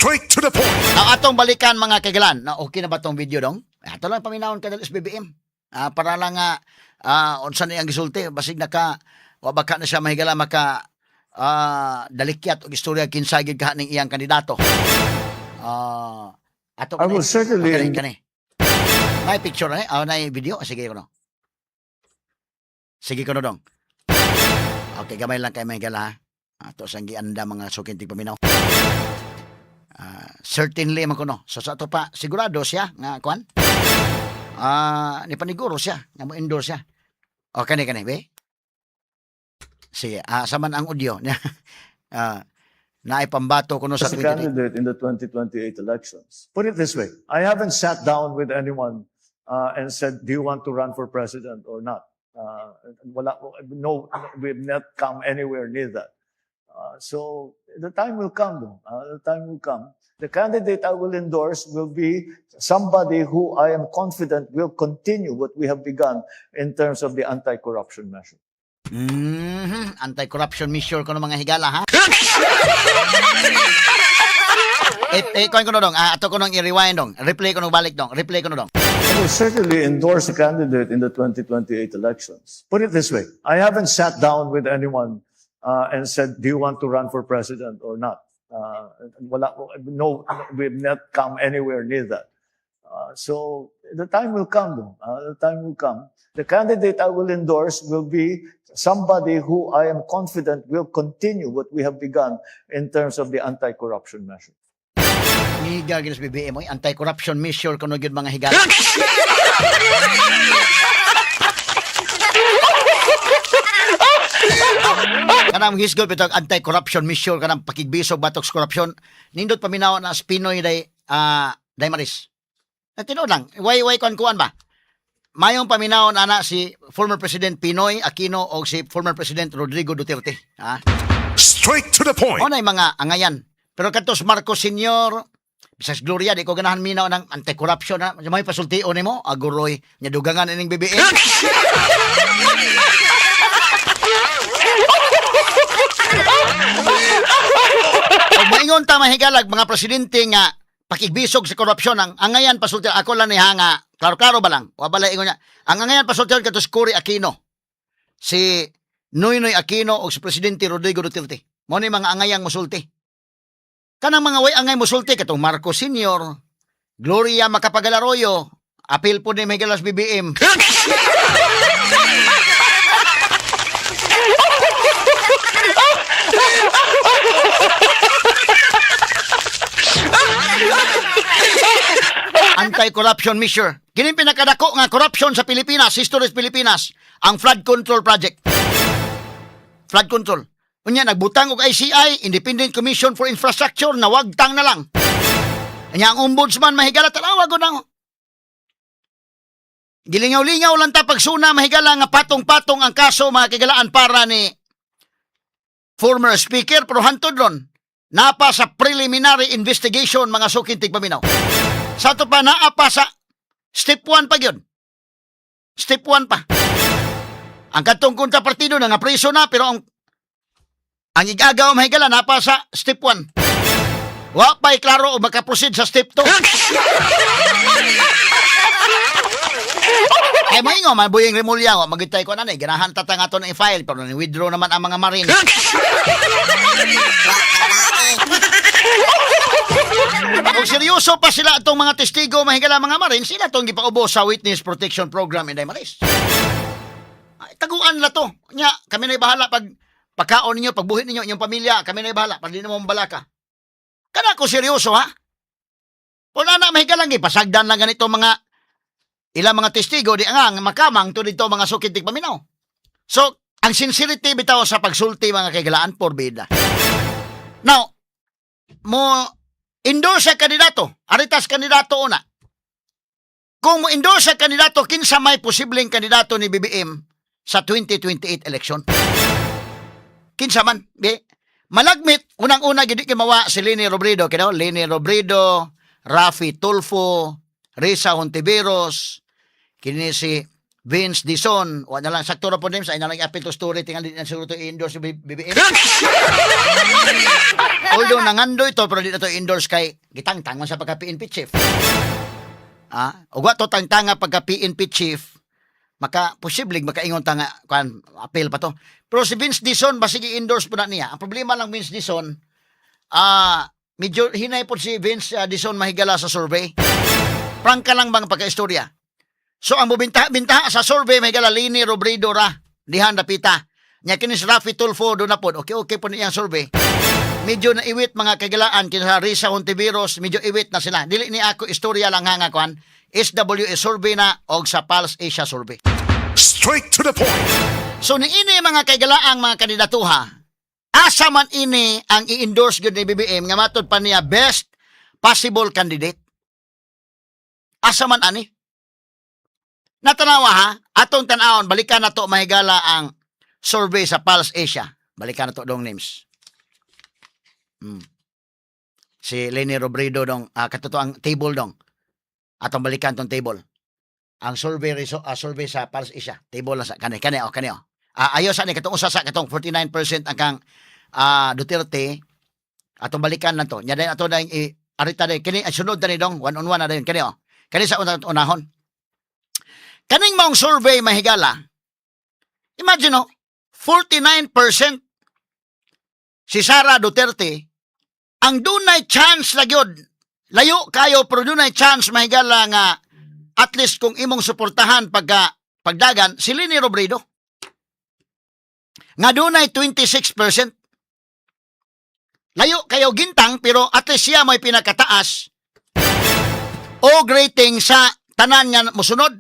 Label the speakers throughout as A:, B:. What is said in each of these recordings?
A: Straight to the point.
B: Now, atong balikan, mga kagalan. Na okay na ba tong video dong? Ato lang paminawon kadal SBBM. Para lang nga unsa ni ang gisulti, basig naka wa baka na siya mahigala maka dalikyat og istorya kinsa gid kaha ning iyang kandidato. Ato
C: I will certainly
B: kani kani. May picture na nay video, sige ko no. Sige ko no dong. Okay, gamay lang kay mahigala ha. Ato sang gianda, mga suking tigpaminaw. Certainly man kuno. So sa ato pa sigurado siya nga kuan. Ni paniguro siya nga mo endorse siya. O kani kani be. Sige, sa man ang audio. Naay pambato kuno sa
C: as a
B: 20
C: candidate in the 2028 elections. Put it this way, I haven't sat down with anyone and said, "Do you want to run for president or not?" Wala, no, we've not come anywhere near that. So the time will come, though. The time will come. The candidate I will endorse will be somebody who I am confident will continue what we have begun in terms of the anti-corruption measure.
B: Anti-corruption measure kuno, mga higala ha. Eh, kuan ko no dong, ato ko nang i-rewind dong. Replay ko nung balik dong. Replay ko no dong.
C: I will certainly endorse a candidate in the 2028 elections. Put it this way, I haven't sat down with anyone and said, "Do you want to run for president or not?" Wala, no, we've not come anywhere near that. So the time will come, though. The time will come. The candidate I will endorse will be somebody who I am confident will continue what we have begun in terms of the anti-corruption measure.
B: Ngiga gyud sa BBM oy, anti-corruption measure kuno gyud, mga higala. Kanang hisgot bitong anti-corruption measure, kanang pakigbisog batok sa corruption, nindot paminaw na as Pinoy day day Maris. Na tinuod lang, way kuan kuan ba? Mayong paminaw na na si former President Pinoy Aquino o si former President Rodrigo Duterte. Ha?
A: Straight to the point.
B: O na mga angayan. Pero katos Marcos Senior, bisag Gloria, di ko ganahan minaw ng anti-corruption na. May pasultio nimo, aguroy, nya dugangan ining BBM. Kung maingon ta, mahigalag mga presidente nga pakigbisog sa korupsyon, ang angayan pasulti ako lang ni nga klaro-klaro ba lang wa bala ingon niya ang angayan pasulti katos Cory Aquino, si Noynoy Aquino o si Presidente Rodrigo Duterte. Mo ni mga angayang musulti. Kanang mga way angay musulti katong Marcos Senior, Gloria Macapagal Arroyo, apil po ni Miguel as BBM. Anti-corruption measure. Kini pinakadako nga corruption sa Pilipinas, history sa Pilipinas, ang flood control project. Flood control. Unya nagbutang og ICI, Independent Commission for Infrastructure, nawagtang na lang. Unya ang ombudsman, mahigala, tanawa gud na. Gilingaw-lingaw lang ta pagsuna, mahigala, nga patong-patong ang kaso, mga kigalaan, para ni former speaker, pero hantod ron napa sa preliminary investigation, mga suking tigpaminaw. Sa ato pa naa pa sa step 1 pa gyud. Step 1 pa. Ang katong kontra partido na nga preso na, pero ang igagaw, mahigala, napa sa step 1. Wa pa'y klaro o makaproceed sa step 2. Ay maingo man Boying Remulla, wa magitay ko na ni ganahan ta nga ato na i-file, pero ni withdraw naman ang mga marine. Kung seryoso pa sila atong mga testigo, mahigala, mga marine, sila itong gipaubos sa Witness Protection Program in Maris. Ay, taguan la to. Nya, kami na'y bahala pag pagkaon ninyo, pagbuhi ninyo, inyong pamilya, kami na'y bahala, pag di mo balaka. Kana ko seryoso ha? Wala na, mahigalang, pasagdan lang ganito mga ilang mga testigo di nga makamang to dito, mga sukit paminaw. So, ang sincerity bitaw sa pagsulti, mga kaigalaan, porbida. Now, mo endorse sa kandidato, aritas kandidato una. Kung mo endorse sa kandidato, kinsa may posibleng kandidato ni BBM sa 2028 election? Kinsa man, bi? Malagmit, unang-una gid kay mawa si Leni Robredo, kino Leni Robredo, Rafi Tulfo, Risa Hontiveros, kini si Vince Dizon, wa na lang sakto ra po names, ay na lang i-appeal to story, tingali na siguro to i-endorse si BBM. Although nangandoy to, pero di na to endorse kay gitangtang man sa pagka PNP chief. Ug wa to tangtanga pagka PNP chief, maka posible makaingon ta nga kuan, appeal pa to. Pero si Vince Dizon, basig i-endorse po na niya. Ang problema lang, Vince Dizon, medyo hinay po si Vince Dizon, mahigala, sa survey. Prangka lang bang pagka-istorya. So ang bubinta binta sa survey, mahigala, Leni Robredo ra dihan dapita. Nya kini si Raffy Tulfo do na pod. Okay po niyang survey. Medyo naiwit, mga kagilaan, kinsa Risa Hontiveros, medyo iwit na sila. Dili ni ako istorya lang ha nga kuan. SWS survey na og sa Pulse Asia survey.
A: Straight to the point.
B: So niini, mga kaigalaang mga kandidatuha, asa man ini ang i-endorse gyud ni BBM nga matod pa niya best possible candidate? Asa man ani? Natanawa ha, atong tan-awon, balikan na to, mahigala, ang survey sa Pulse Asia. Balikan na to dong, names. Si Leni Robredo dong, katoto ang table dong. Atong balikan tong table. Ang survey sa Pulse Asia, table lang sa kani kani oh, kani oh. Ayo sa ni katong usa sa katong 49% ang kang Duterte. Atong balikan lang to. Nya dayon ato na i arita day kini ay sunod na ni dong, one on one na dayon kani oh. Kani sa unang unahon. Kaning maong survey, mahigala. Imagine oh, 49% si Sara Duterte ang dunay chance la gyud. Layo kayo pero dunay chance, mahigala, nga at least kung imong suportahan pagka pagdagan si Leni Robredo nga dunay 26%. Layo kayo gintang pero at least siya may pinakataas o rating sa tanan nga musunod.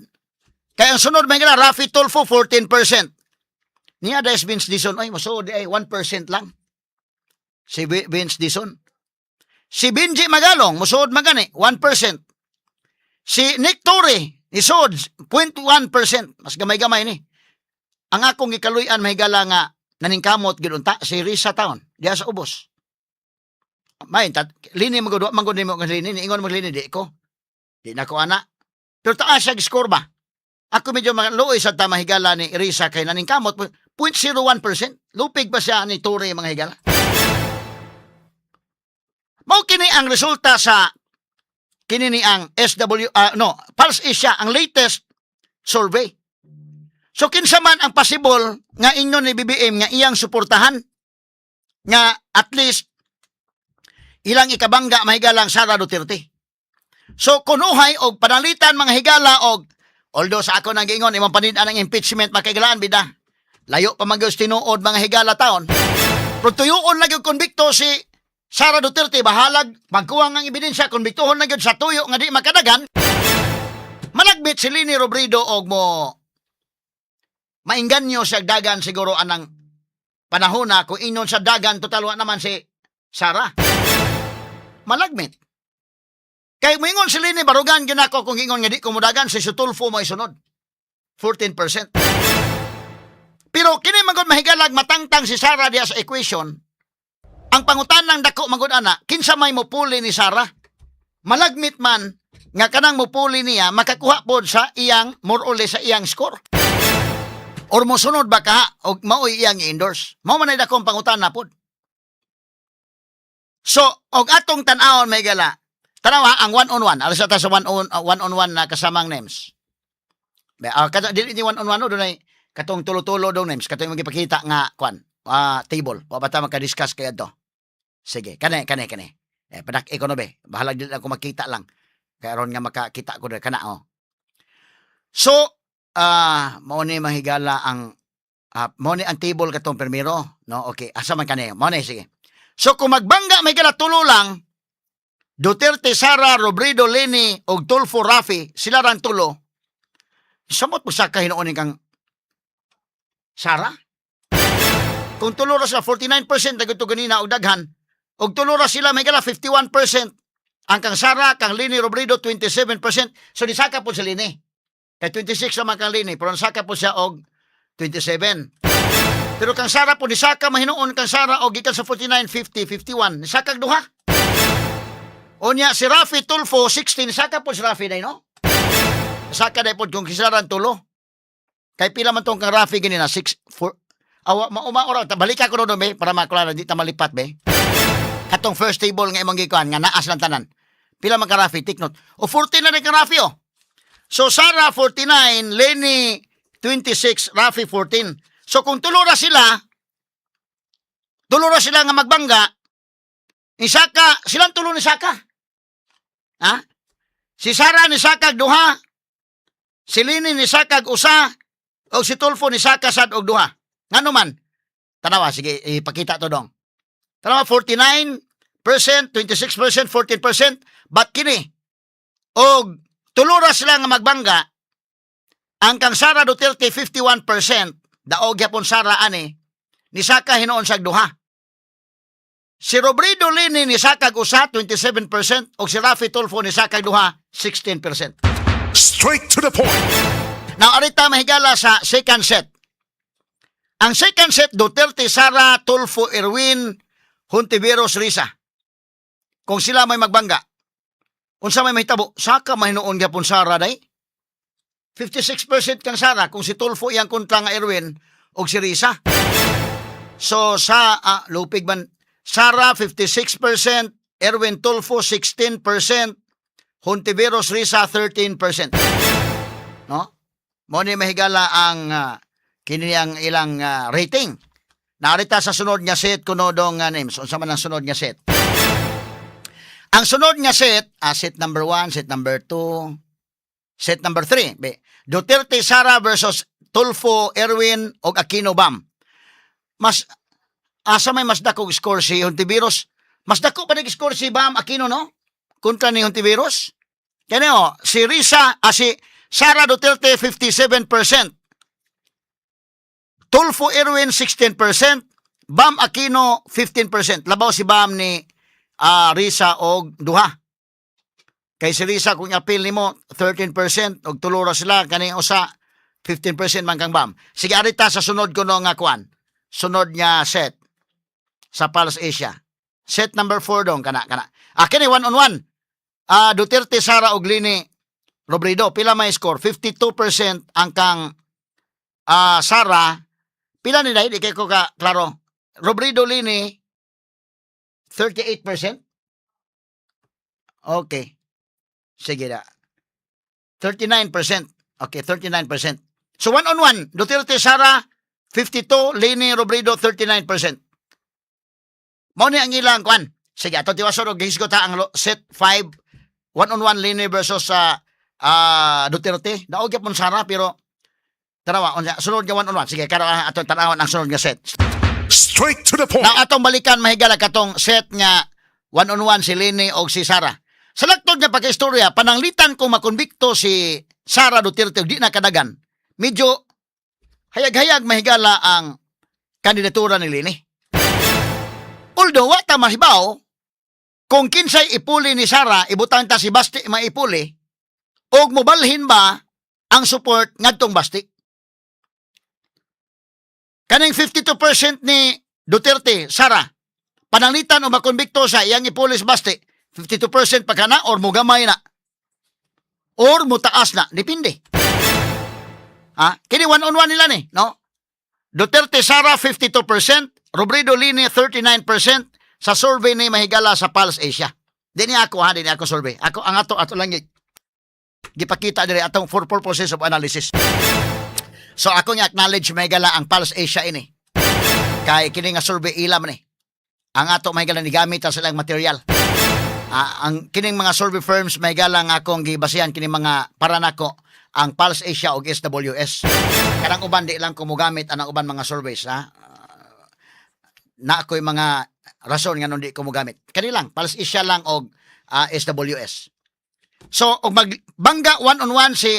B: Kaya ang sunod may gala Raffy Tulfo, 14%. Niya des Vince Dizon ay musuod ay 1% lang. Si Vince Dizon. Si Benji Magalong musuod magani 1%. Si Nick Torre isuod 0.1%. Mas gamay-gamay ni. Ang akong gikaluy-an, mahigala, nga naningkamot gid unta si Risa Town diha sa ubos. May tat Leni magud, wa man gud nimo Leni, niingon mag Leni, di ko. Di na ko ana. Pero taas siya score ba? Ako medyo maluoy sa ta, mahigala, ni Risa kay naningkamot 0.01%. Lupig pa siya ni Torre, mga higala. Mao kini ang resulta sa kini ni ang SW no, Pulse Asia, ang latest survey. So kinsa man ang possible nga ingon ni BBM nga iyang suportahan nga at least ilang ikabangga, mahigalang Sara Duterte? So kunuhay og panalitan, mga higala, og although sa ako nang giingon imong panid-an ang impeachment, makigalaan bida. Layo pa man gyud tinuod, mga higala, taon. Pero tuyuon na gyud konbikto si Sara Duterte, bahalag magkuwang ang ebidensya, konbiktuhon na gyud sa tuyo nga di makadagan. Malagbit si Leni Robredo og mo mainganyo siya dagan siguro anang panahon na kung ingon sa dagan, total wa naman si Sara. Malagmit. Kay moingon si Leni, barugan gyud nako kung ingon nga di ko modagan, si Tulfo mo isunod. 14%. Pero kini magod, mahigalag, matangtang si Sara diya sa equation. Ang pangutanang dako magod ana, kinsa may mupuli ni Sara? Malagmit man nga kanang mupuli niya makakuha pod sa iyang more or less sa iyang score. Or mosunod ba ka og maoy iyang i-endorse? Mao man ay dakong pangutana pod. So, og atong tan-awon, may gala. Tanawa ang one on one. Alas ta sa one on one na kasamang names. Ba, kato dili ni one on one no, dunay katong tulo-tulo dong, names, katong magipakita nga kwan, table. Wa ba ta maka-discuss kaya to? Sige, kani kani kani. Eh padak ko no be. Bahalag dili ako makita lang. Kaya aron nga makakita ko diri kana oh. So, mao ni, mahigala, ang mao ni ang table katong permiro, no? Okay, asa man kani? Mao ni, sige. So kung magbangga may gala tulo lang, Duterte Sara, Robredo Leni ug Tulfo Raffy, sila rang tulo. Samot mo sa kahinuon kang Sara? Kung tulo ra sila, 49% na to ganina og daghan. Og tulo ra sila may gala 51%. Ang kang Sara, kang Leni Robredo 27%. So nisaka po si Leni. Kay 26 naman kang Leni, pero nisaka po siya og 27. Pero kang Sara po nisaka mahinuon kang Sara og gikan sa 49, 50, 51. Nisaka duha. Unya si Raffy Tulfo 16, nisaka po si Raffy day no? Nisaka day pod kung kisaran tulo. Kay pila man tong kang Rafi ganina, 6 4 awa mauma ora ta, balika ko do be para maklaro, di ta malipat be. Katong first table nga imong gikuan nga naas lang tanan. Pila man ka Rafi? Take note. O, 14 na rin ka Rafi oh. So Sara 49, Leni 26, Rafi 14. So kung tulo ra sila nga magbangga, ni Saka, silang tulo ni Saka. Ha? Si Sara ni Saka duha, si Leni ni Saka usa, o si Tulfo ni Saka sad og duha. Ngano man? Tanawa, sige, ipakita to dong. Tanawa, 49%, 26%, 14%, but kini, og tulo ra sila nga magbangga, ang kang Sara Duterte 51%, daog gyapon Sara ani, ni Saka hinuon sa duha. Si Robredo Leni ni Saka usa, 27%, og si Rafi Tulfo ni Saka duha, 16%.
A: Straight to the point.
B: Now, arita mahigala sa second set. Ang second set, Duterte, Sara, Tulfo, Erwin, Hontiveros, Risa. Kung sila may magbangga, unsa may mahitabo, saka mahinuon gyapon Sara day. 56% kang Sara kung si Tulfo iyang kontra nga Erwin og si Risa. So sa lupig man, Sara 56%, Erwin Tulfo 16%, Hontiveros Risa 13%. No? Mo ni mahigala ang kini ang ilang rating. Narita sa sunod nga set kuno dong names. Unsa man ang sunod nga set? Ang sunod nga set, set number 1, set number 2, set number 3. Be, Duterte Sara versus Tulfo Erwin og Aquino Bam. Mas asa may mas dako score si Hontiveros? Mas dako pa score si Bam Aquino, no? Kontra ni Hontiveros. Kani oh, si Risa, si Sara Duterte 57%. Tulfo Erwin 16%, Bam Aquino 15%. Labaw si Bam ni Risa og duha. Kay si Risa kung apil nimo 13% og tulo ra sila, kani usa 15% man kang Bam. Sige, arita sa sunod ko no nga kuan. Sunod nga set sa Pulse Asia. Set number 4 dong, kana kana. Ah, kini one on one. Duterte Sara og Leni Robredo, pila may score? 52% ang kang Sara. Pila ni dai, di kay ko ka klaro. Robredo Leni 38%. Okay. Sige na. 39%. Okay, 39%. So one on one, Duterte Sara 52, Leni Robredo 39%. Mao ni ang ilang kwan. Sige, ato tiwason og gihisgot ha ang set 5, one on one Leni versus sa Duterte. Daog gyapon Sara pero tanawa unsa sunod nga one on one. Sige, karon ato tanawon ang sunod nga set.
A: Straight to the point.
B: Now atong balikan mahigala katong set nga one on one si Leni og si Sara. Sa laktod nga pagkaistorya, pananglitan kung makonbikto si Sara Duterte og di na kadagan, medyo hayag-hayag mahigala ang kandidatura ni Leni. Although, wa ta mahibaw kung kinsay ipuli ni Sara, ibutang ta si Basti maipuli, og mobalhin ba ang support ngadtong Basti. Kaning 52% ni Duterte, Sara, pananglitan o makonbikto sa iyang ipuli si Basti, 52% pa kana or mugamay na? Or mutaas na, depende. Ha? Kini one on one nila ni, no? Duterte Sara 52%, Robredo Leni 39% sa survey ni mahigala sa Pulse Asia. Di ni ako ha, di ni ako survey. Ako ang ato ato lang gipakita diri atong for purposes of analysis. So ako nga acknowledge mahigala ang Pulse Asia ini. Kay kini nga survey ila man ni. Ang ato mahigala ni gamit sa silang material. Ang kining mga survey firms mahigala nga akong gibasihan kini mga para nako ang Pulse Asia og SWS. Kanang uban di lang ko mogamit anang uban mga surveys ha. Na ako'y mga rason nga di ko mogamit. Kani lang Pulse Asia lang og SWS. So og magbangga one on one si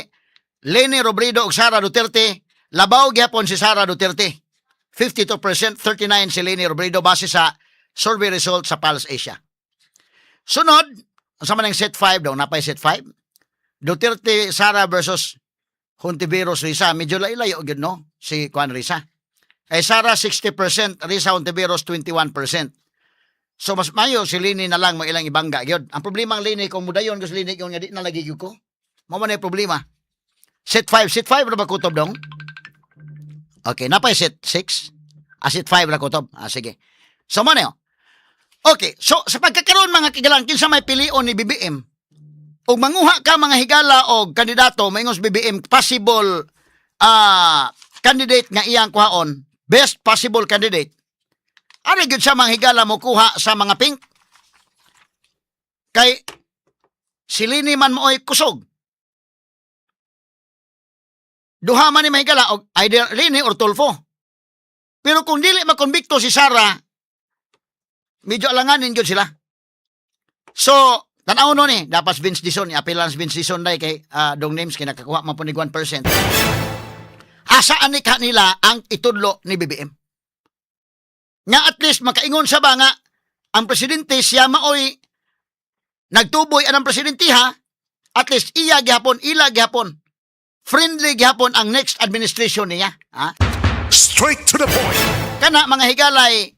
B: Leni Robredo og Sara Duterte, labaw gyapon si Sara Duterte. 52%, 39 si Leni Robredo base sa survey result sa Pulse Asia. Sunod, unsa man ang set 5 daw, napay set 5. Duterte Sara versus Hontiveros Risa. Medyo layo gyud no si Juan Risa. Eh Sara 60%, Risa Hontiveros 21%. So mas mayo si Leni na lang mo ilang ibangga gyud. Ang problema ang Leni kung mudayon ko si Leni yung nga di na lagi gyud ko. Mao man ay problema. Set 5, set 5 ra ba kutob dong? Okay, napay seat 6? Ah, seat 5 ra kutob. Ah, sige. So, mo na yun. Okay, so sa pagkakaroon, mga kigalan, kinsa may pilion ni BBM, ug manguha ka, mga higala, og kandidato, maingon sa BBM, possible candidate nga iyang kuhaon, best possible candidate, ari gyud siya, mga higala, mo kuha sa mga pink. Kay si Leni man mooy kusog. Duha man ni, mga higala, og either Leni or Tulfo. Pero kung dili makonbikto si Sara, medyo alanganin gyud sila. So, tanaw no ni, dapat Vince Dizon, i-apelan si Vince Dizon dai kay dong names kay nakakuha man po ni 1%. Asaan ni kanila ang itudlo ni BBM? Nga at least makaingon sa ba nga ang presidente siya maoy nagtuboy anang presidente ha, at least iya gihapon, ila gihapon, friendly gihapon ang next administration niya. Ha?
A: Straight to the point.
B: Kana, mga higalay,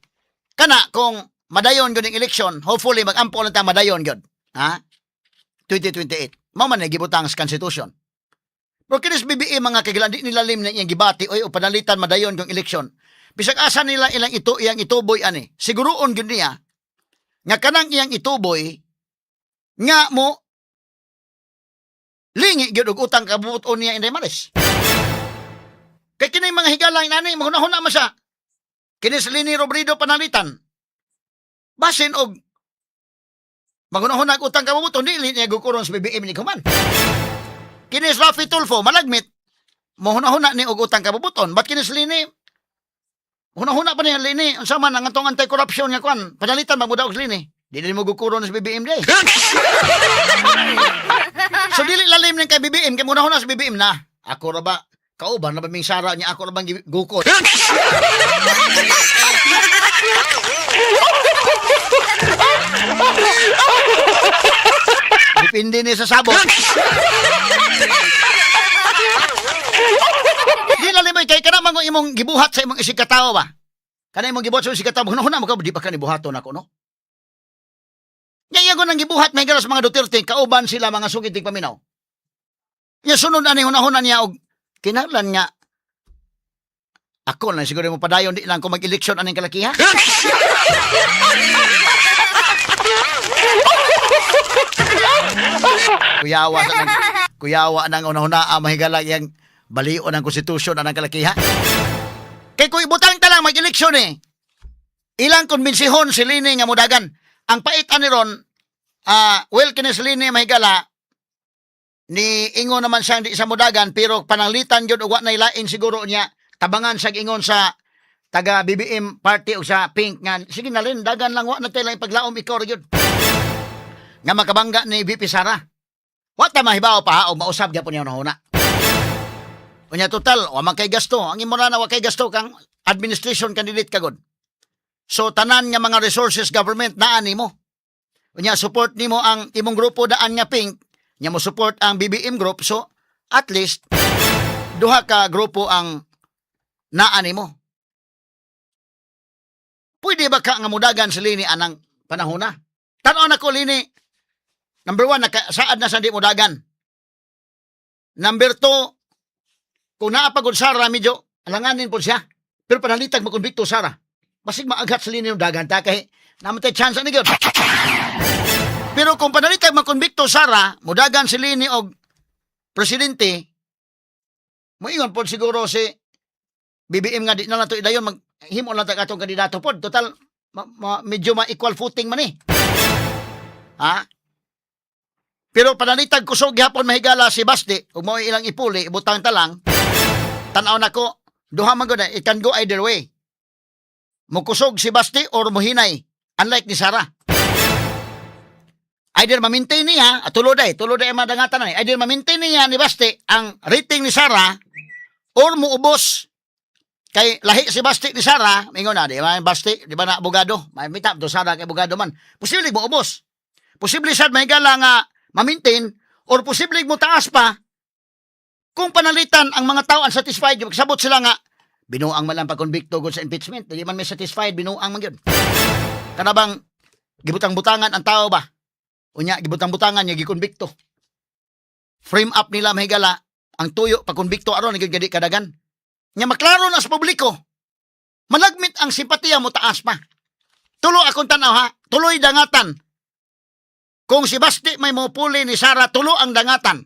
B: kana kung madayon gyud ang election, hopefully magampo lang ta madayon gyud. Ha? 2028. Mao man na gibutang sa constitution. Pero kinis BBM, mga kagilan, di nilalim na iyang gibati oy o panalitan madayon yung election. Bisag asa nila ilang ito iyang ituboy ani. Siguroon gyud niya nga kanang iyang ituboy nga mo lingi gyud og utang kabuot niya, Inday Maris. Kay kini, mga higala, inani mahuna-huna man siya. Kini si Leni Robredo panalitan. Basin og maghuna-huna og utang kabubuton, dili niya gukuron sa BBM ni human. Kini si Raffy Tulfo malagmit mohuna-huna ni og utang kabubuton. But kini si Leni, huna-huna pa niya Leni, unsa man ang atong anti-corruption nga kwan, panalitan magmudaog si Leni. Dili mo gukuron sa BBM di. So dili lalim ning kay BBM kay muna-huna sa BBM na. Ako ra ba kauban na ba ming Sara niya, ako ra bang gukod? Depende ni sa sabot. Di lalim mo kay kana man kung imong gibuhat sa imong isig katawo ba. Kana imong gibuhat sa imong isig katawo, hunahuna mo ka, di ba ka ni buhaton ako, no? Nya iya ko nang gibuhat may sa mga Duterte, kauban sila, mga sugid tig paminaw. Nya sunod ani hunahuna niya og kinahanglan nga ako lang siguro mo padayon, di lang ko mag-eleksyon aning kalakiha. Kuyawa sa nang kuyawa nang unahuna ang mahigala yang balion ang konstitusyon anang kalakiha. Kay kung ibutang ta lang mag-eleksyon eh. Ilang konbinsihon si Leni nga mudagan. Ang pait ani ron, well, kini si Leni, mahigala, ni ingon naman siyang di sa mudagan pero pananglitan gyud og wa nay lain siguro niya tabangan sa ingon sa taga BBM party o sa Pink nga sige na rin, dagan lang, wa na tayo lang ipaglaom, ikaw ra gyud nga makabangga ni VP Sara. Wa ta mahibaw pa ha, o mausab gyapon niya hunahuna. Unya total, wa man kay gasto. Ang imo na wa kay gasto kang administration candidate ka gud. So tanan nga mga resources government naa nimo. Unya support nimo ang imong grupo daan nga Pink, nya mo support ang BBM group, so at least duha ka grupo ang naa nimo. Pwede ba ka nga mudagan si Leni anang panahon na? Tan-aw na ko Leni. Number one, naka, saad na sa di mudagan. Number two, kung naa pa gud Sara, medyo alanganin po siya. Pero panalitag makonbikto Sara. Basig maaghat sa Leni ng dagan ta kay namatay chance ani gyud. Pero kung panalitag makonbikto Sara, mudagan si Leni og presidente, moingon po siguro si BBM nga di na lang to idayon, maghimo lang ta atong kandidato pod. Total medyo ma-equal footing man eh. Ha? Pero panalitag kusog gihapon, mahigala, si Basti, ug mao ilang ipuli, ibutang ta lang. Tan-aw nako, duha man gud na, it can go either way. Mukusog si Basti or muhinay, unlike ni Sara. Either ma-maintain niya, at tulo day ang madangatan na eh. Either ma-maintain niya ni Basti ang rating ni Sara or muubos kay lahi si Basti ni Sara, mingon na, di ba Basti, di ba na abogado? May mitap do Sara kay abogado man. Posible mo ubos. Posible sad, mahigala, nga ma-maintain or posible mo taas pa kung panalitan ang mga tao unsatisfied, magsabot sila nga binuang man lang pagkonbikto gud sa impeachment, di man may satisfied, binuang man gyud. Kana bang gibutang-butangan ang tao ba? Unya gibutang-butangan niya gikonbikto. Frame up nila, mahigala, ang tuyo pagkonbikto aron gyud gadi kadagan. Nga maklaro na sa publiko, malagmit ang simpatiya mo taas pa. Tulo akong tanaw ha, tuloy dangatan. Kung si Basti may mupuli ni Sara, tulo ang dangatan.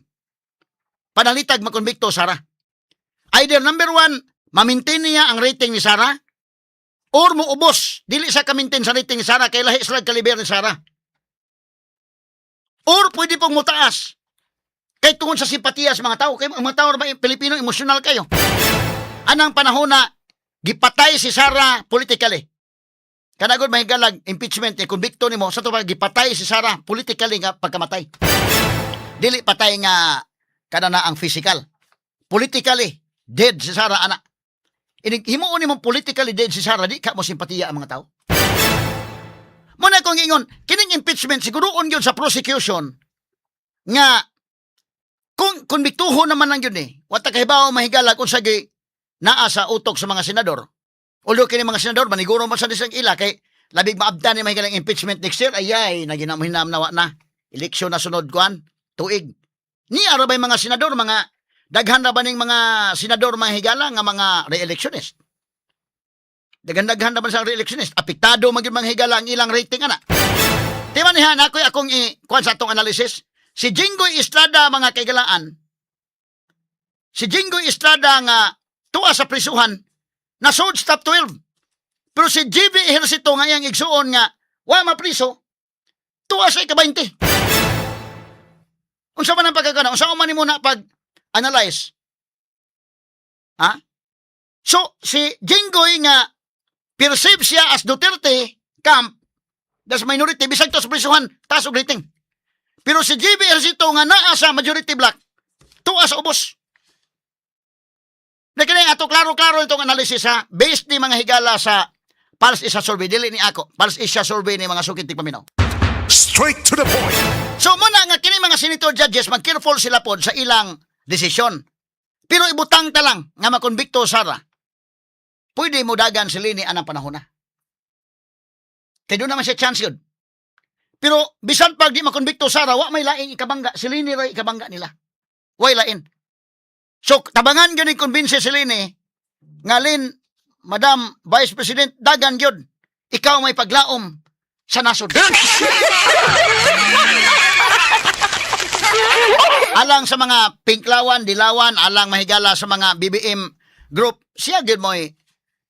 B: Panalitag makonbikto Sara. Either number one, ma-maintain niya ang rating ni Sara, or muubos, dili sa ka-maintain sa rating ni Sara, kay lahi sila kaliber ni Sara. Or pwede pong mutaas. Kay tungod sa simpatiya sa mga tao, kay ang mga tao ba Pilipino, emosyonal kayo. Anang panahon na gipatay si Sara politically. Kanagod mahigalag impeachment eh, convicto nimo sa to pa gipatay si Sara politically nga pagkamatay. Dili patay nga kada na ang physical. Politically dead si Sara ana. Inig himuon nimo politically dead si Sara, di ka mo simpatiya ang mga tao. Muna kong ingon, kining impeachment siguroon gyud sa prosecution nga kung konbiktuhon naman lang yun eh. Wa ta kahibaw mahigalag unsa gi naa sa utok sa mga senador. Although kini mga senador maniguro man sa disang ila kay labig maabdan ni mahigalang impeachment next year, ayay naginamhinam na wa na eleksyon na sunod kuan tuig. Ni ara bay mga senador, mga daghan ra ba ning mga senador mga higala nga mga re-electionist? Daghan-daghan na ba sa re-electionist? Apektado man gyud mga higala ang ilang rating ana. Tima niya na ako'y akong i kuan sa atong analysis. Si Jinggoy Estrada mga kaigalaan. Si Jinggoy Estrada nga tuwa sa prisuhan na sold top 12. Pero si GB Ejercito nga iyang igsuon nga wa mapriso, tuwa sa ika-20. Unsa man ang pagkakana? Unsa man nimo na pag analyze? Ha? So si Jinggoy nga perceive siya as Duterte camp, das minority, bisag to sa prisuhan, taas og rating. Pero si GB Ejercito nga naa sa majority block, tuwa sa ubos. Na kini ato klaro-klaro itong analysis ha, based ni mga higala sa Pulse Asia survey, dili ni ako. Pulse Asia survey ni mga sukit paminaw.
A: Straight to the point.
B: So muna nga kini mga senator judges mag-careful sila pod sa ilang desisyon. Pero ibutang ta lang nga makonbikto Sara. Pwede mo dagan si Leni anang panahon na. Kay doon naman siya chance yun. Pero bisan pag di makonbikto Sara, wa may laing ikabangga. Si Leni ra ikabangga nila. Way lain. So tabangan gyud ni convince si Leni nga Lin, Madam Vice President, dagan gyud. Ikaw may paglaom sa nasod. Alang sa mga pinklawan, dilawan, alang mahigala sa mga BBM group, siya gyud mo'y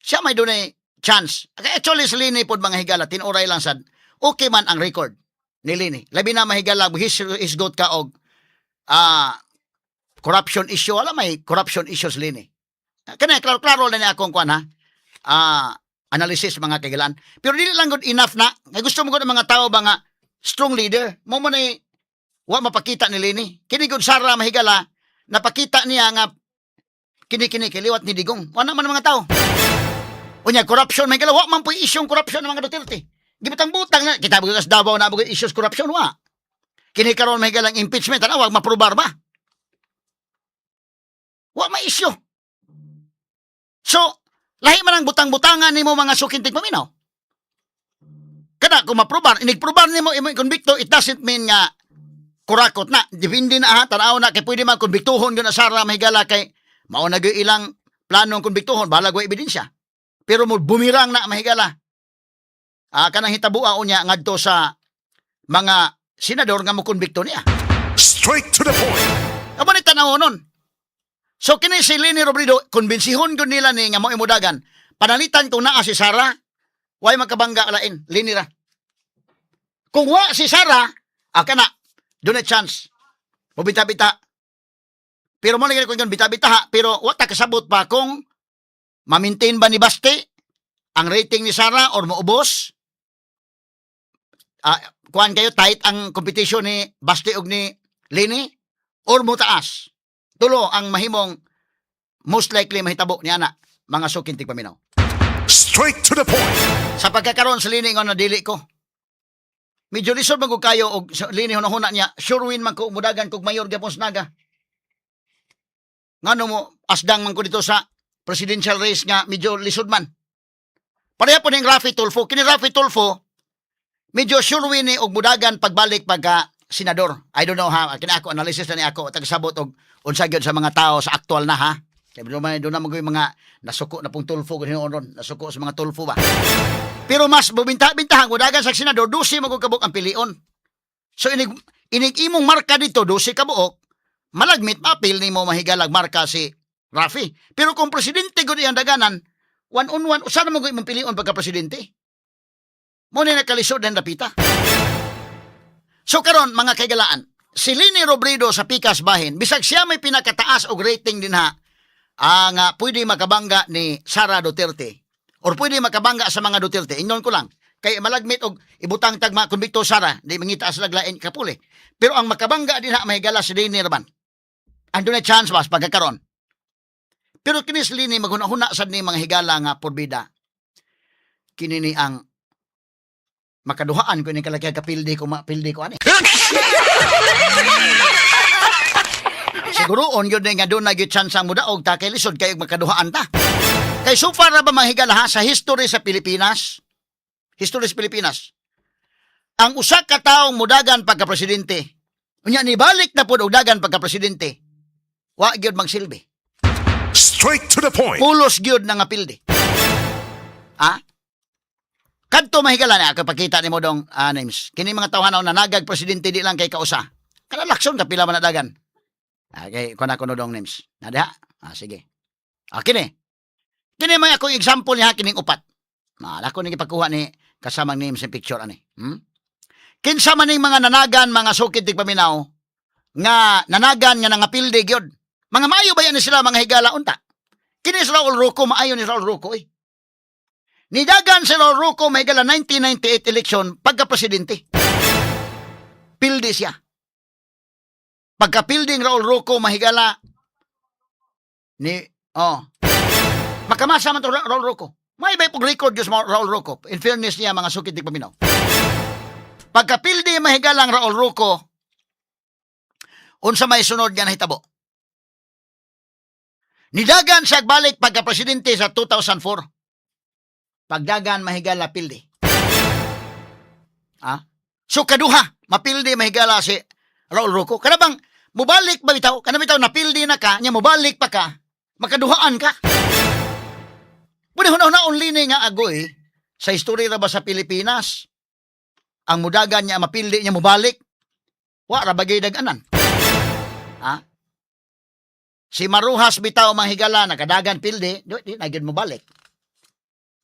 B: siya may dunay chance. Actually, si Leni pod mga higala, tinuray lang sad. Okay man ang record ni Leni. Labi na mahigala, his good ka og corruption issue. Wala may corruption issues Leni. Kani klaro-klaro na niya akong kuan ha. Analysis mga kaigalaan. Pero dili lang good enough na. Kay gusto mo gud ang mga tao ba nga strong leader. Mo mo na wa mapakita ni Leni. Kini gud Sara mahigala, napakita niya nga kini kini kiliwat ni Digong. Wala man ang mga tao. Unya corruption mahigala, wa man po'y isyong corruption ng mga Duterte. Gibutang-butang na kita bugas Davao na bugas issues corruption wa. Kini karon mahigala ang impeachment ana wag maprobar ba? Wa may issue. So, lahi man ang butang-butangan nimo mga sukintig paminaw. Kada kung maprobar, inigprobar nimo imo konbikto, it doesn't mean nga kurakot na. Depende na ha, tanaw na kay pwede man konbiktuhon yun na Sara mahigala kay mao na gyud ilang planong konbiktuhon, bahalag wa ebidensya. Pero mo bumirang na mahigala. Kanang hitabua unya ngadto sa mga senador nga mo konbikto niya.
A: Straight to the point.
B: Amo ni tanaw nun. So kini si Leni Robredo, konbensihon gyud nila ni nga mo imudagan. Panalitan kung naa si Sara, way magkabangga lain, Leni ra. Kung wa si Sara, kana, doon chance. Mubita-bita. Pero mo lagi ko yung bita-bita ha, pero wa ta kasabot pa kung ma-maintain ba ni Basti ang rating ni Sara or moubos. Kuan kayo tight ang competition ni Basti ug ni Leni or mo taas. Tulo ang mahimong most likely mahitabo ni ana mga suking tigpaminaw.
A: Straight to the point.
B: Sa pagkakaroon sa Leni nga dili ko. Medyo lisod man gud kayo og sa Leni hunahuna niya, sure win man ko mudagan kog mayor gyapon sa Naga. Ngano mo asdang man ko dito sa presidential race nga medyo lisod man. Pareha po ning Raffy Tulfo. Kini Raffy Tulfo, medyo sure win ni og mudagan pagbalik pagka senador. I don't know ha, kini ako analysis na ni ako tagsabot og unsa gyud sa mga tao sa aktual na ha. Kay doon man doon na magoy mga nasuko na pong Tulfo kung hinuon ron, nasuko sa mga Tulfo ba. Pero mas bubinta-bintahan kung dagan sa senador, 12 man gud kabuok ang pilion. So inig inig imong marka dito 12 ka buok, malagmit maapil nimo mahigalag marka si Rafi. Pero kung presidente gud iyang daganan, one on one, usa na mo gud imong pilion pagka presidente. Mo ni nakalisod ng dapita. So karon, mga kaigalaan, si Leni Robredo sa Pikas bahin, bisag siya may pinakataas og rating din ha, ang pwede makabangga ni Sara Duterte or pwede makabangga sa mga Duterte. Ingnon ko lang, kay malagmit og ibutang tag mga konbikto Sara, di mangita sa laglain kapuli. Pero ang makabangga din ha, mahigala si Leni raman. Ando na chance mas pagkakaron. Pero kini si Leni maghuna-huna sad ni mga higala nga porbida. Kini ni ang makaduhaan ko ni kalaki kapildi ko mapildi ko ani. Siguro on yun nga doon na gyud chance ang mudaog ta kay lisod kay makaduhaan ta. Kay so far ra ba, mga higala ha, sa history sa Pilipinas? History sa Pilipinas. Ang usa ka taong mudagan pagka presidente. Unya nibalik na pud og dagan pagka presidente. Wa gyud magsilbi.
A: Straight to the point.
B: Pulos gyud na nga pildi. Ha? Kadto, mahigala na ako pakita nimo dong names. Kini mga tawhanaw na nagag presidente di lang kay kausa. Kada Lacson kapila man na dagan. Okay, kuha na ko no dong names. Na diha? Ah, sige. Ah, kini. Kini may akong example niya kining upat. Maala ko ni gipakuha ni kasamang names sa picture ani. Kinsa man ning mga nanagan, mga sukid tigpaminaw nga nanagan nga nangapildi gyud. Mga maayo ba yan ni sila, mga higala, unta? Kini si Raul Roco, maayo ni Raul Roco eh. Nidagan si Raul Roco, mahigala, 1998 election pagka-presidente. Pildi siya. Pagka-pilding Raul Roco, mahigala, ni oh makamasa man to Raul Roco. May bay pog record Diyos Raul Roco. In fairness niya, mga sukid tigpaminaw. Pagkapildi, mahigalang Raul Roco, unsa may sunod nga nahitabo? Nidagan siya balik pagka-presidente sa 2004. Pagdagan, mahigala, pildi. Ah? So kaduha, mapildi, mahigala, si Raul Roco. Kana bang mubalik ba bitaw? Kana bitaw napildi na ka, nya mubalik pa ka, makaduhaan ka. Pwede huna-huna only nga agoy sa istorya ra ba sa Pilipinas. Ang mudagan niya mapildi niya mubalik. Wa ra bagay daganan. Ha? Si Marujas bitaw, manghigala, nakadagan pildi, di, di na gyud mobalik.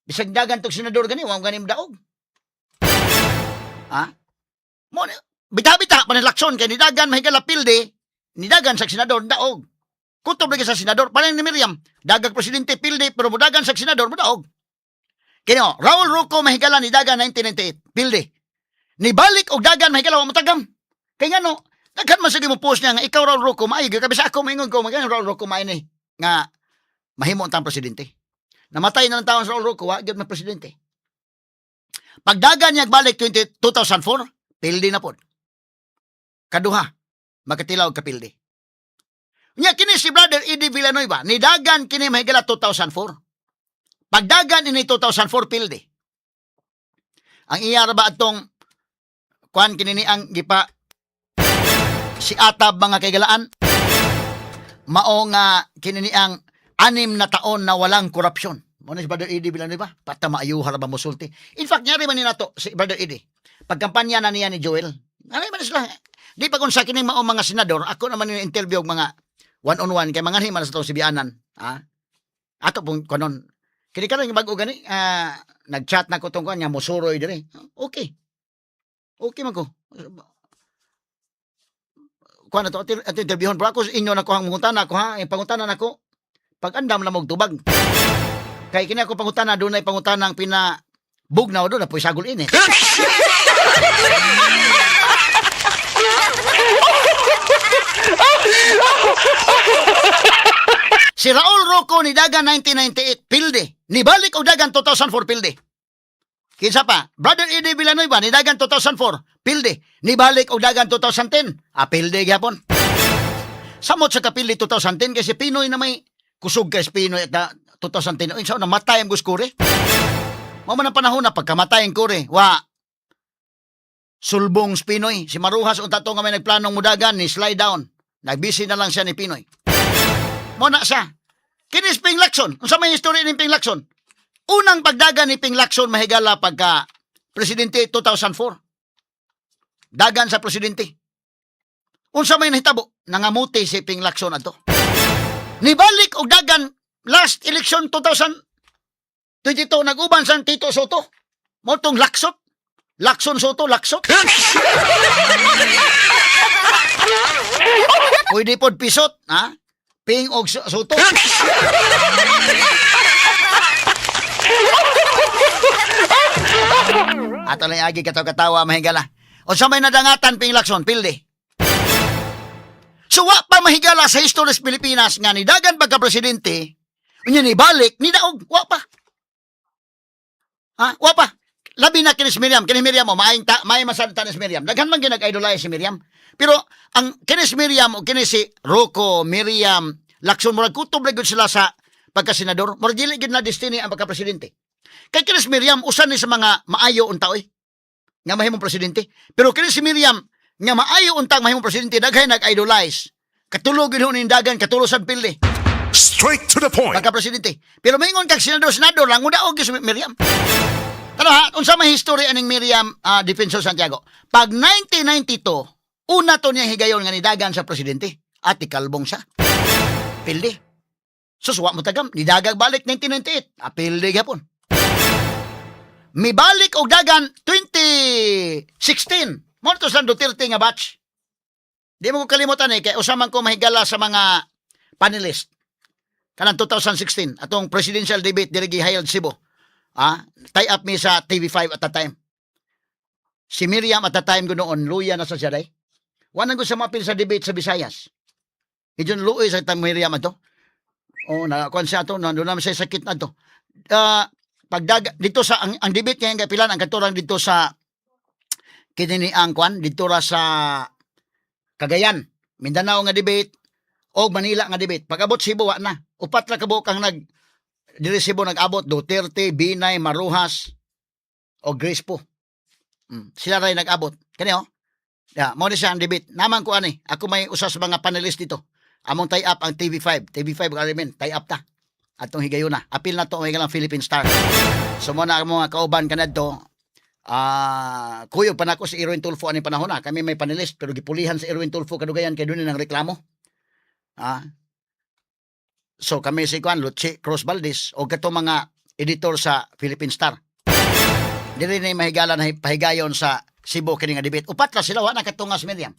B: Bisag dagan tog senador gani, wa gani daog. Ha? Mo bita-bita pa ni Lacson kay nidagan, mahigala, pildi, nidagan sa senador daog. Kutob lagi sa senador, panan ni Miriam, dagag presidente pildi pero mudagan sa senador modaog. Kini oh, Raul Roco, mahigala, nidagan 1998, pildi. Nibalik og dagan, mahigala, wa motagam. Kay ngano, daghan man sige mo post niya nga ikaw Raul Roco maayo gyud kabisa ako moingon ko magani Raul Roco maayo ni nga mahimo ang presidente. Namatay na lang taon sa Raul Roco, wa gyud man presidente. Pagdagan niya balik 20, 2004, pildi na pod. Kaduha, makatilaw kapildi. Nya kini si Brother Eddie Villanueva, nidagan kini, mahigala, 2004. Pagdagan ini 2004, pildi. Ang iya ra ba atong kuan kini ni ang gipa si Atab, mga kaigalaan, mao nga kini ni ang 6 na taon na walang korupsyon. Mo na si Brother Eddie Villanueva, pata maayuha ra ba mosulti. In fact, nyari man ni nato si Brother Eddie. Pagkampanya na niya ni Joel, ano man sila. Di pa kung sa kining mao mga senador, ako naman ni interview og mga one on one kay mga man sa tong sibianan, ha? Ato pong kanon. Kini karon yung bag-o gani, nag-chat na ko tong kuan nga mosuroy dire. Okay. Okay man ko. Kuan na to, ato interviewon pero ako inyo na ko ang mangutana ko ha, ang pangutana nako pag andam na mog tubag. Kay kini ako pangutana, dunay pangutana ang pina bugnaw doon na sagol ini. Si Raul Roco ni dagan 1998, pilde. Nibalik og dagan 2004, pilde. Kinsa pa? Brother Eddie Villanueva ni dagan 2004, pilde. Nibalik og dagan 2010, pilde gyapon. Samot sa kapildi 2010 kasi PNoy na may kusog kay PNoy at na 2010. Uy, sa namatay ang guskuri. Mao man ang panahon na pagkamatay ang kure, wa sulbong si PNoy. Si Marujas unta to nga may nagplanong mudagan ni slide down. Nagbisi na lang siya ni PNoy. Mo na siya. Kini si Ping Lacson. Unsa may history ni Ping Lacson? Unang pagdagan ni Ping Lacson, mahigala, pagka presidente 2004. Dagan sa presidente. Unsa may nahitabo? Nangamuti si Ping Lacson adto. Nibalik og dagan last election 2022, nag-uban sa Tito Sotto. Mao tong Laksot. Lacson Sotto, Laksot. Pwede pod pisot, ha? Ping og Sotto. Ato lang agi katawa-katawa, mahigala. Unsa may nadangatan, Ping Lacson, pildi. So wa pa, mahigala, sa history sa Pilipinas nga nidagan pagka-presidente, unya ni balik, ni daog, wa pa. Ha? Wa pa. Labi na kini si Miriam, kini Miriam mo, maayong ta, maay masanta ni si Miriam. Daghan man ginag-idolize si Miriam. Pero ang kini si Miriam o kini si Rocco, Miriam, Lacson, murag kutob ra gyud sila sa pagka-senador. Murag dili gyud na destiny ang pagka-presidente. Kay kini si Miriam usa ni sa mga maayo unta oy nga mahimong presidente. Pero kini si Miriam nga maayo untang mahimong presidente, daghay nag-idolize. Katulo gyud ho nindagan, katulo sa pildi
A: Straight to the point.
B: Pagka presidente. Pero maingon kag senador, senador lang, mudaog gyud si Miriam. Tara ha, unsa may history aning Miriam Defensor Santiago? Pag 1992, una to niya higayon nga nidagan sa presidente. At ikalbong siya. Pildi. Sus, wa mo tagam. Nidagag balik 1998. Apildi gapon. Mibalik og dagan 2016. Mao to sa Duterte nga batch. Di mo ko kalimutan eh, kay usa man ko, mahigala, sa mga panelist. Kanang 2016, atong presidential debate diri gihayag Cebu. Ah, tie up mi sa TV5 at that time. Si Miriam at that time noon, luya na sa siya day. Wala ko sa mapil sa debate sa Visayas. Medyo luoy sa itang Miriam ato. Oh, na kuan siya ato, nandun naman siya sakit na to. Ah, pagdag dito sa ang debate ngayon kay pilan ang katurang dito sa kini ni ang kuan dito ra sa Cagayan, Mindanao nga debate o Manila nga debate. Pag-abot Cebu, wa na. Upat ra ka buok ang nag diri Cebu nag-abot: Duterte, Binay, Marujas o Grace Poe. Sila ray nag-abot. Kani oh. Ya, mo ni siya ang debate. Naman ko ani, ako may usa sa mga panelist dito. Among tie up ang TV5. TV5 Arimen, tie up ta. Atong higayuna. Apil na to ang higalang Philippine Star. So mo na ang mga kauban kanadto. Ah, kuyog pa nako si Erwin Tulfo ani panahon na. Kami may panelist pero gipulihan si Erwin Tulfo kadugayan kay dunay nang reklamo. Ah. So kami si Juan Luchi Cruz Valdez o kato mga editor sa Philippine Star. Dili na mahigala na pahigayon sa Cebu kini nga debate. Upat ra sila, wa na katunga si Miriam.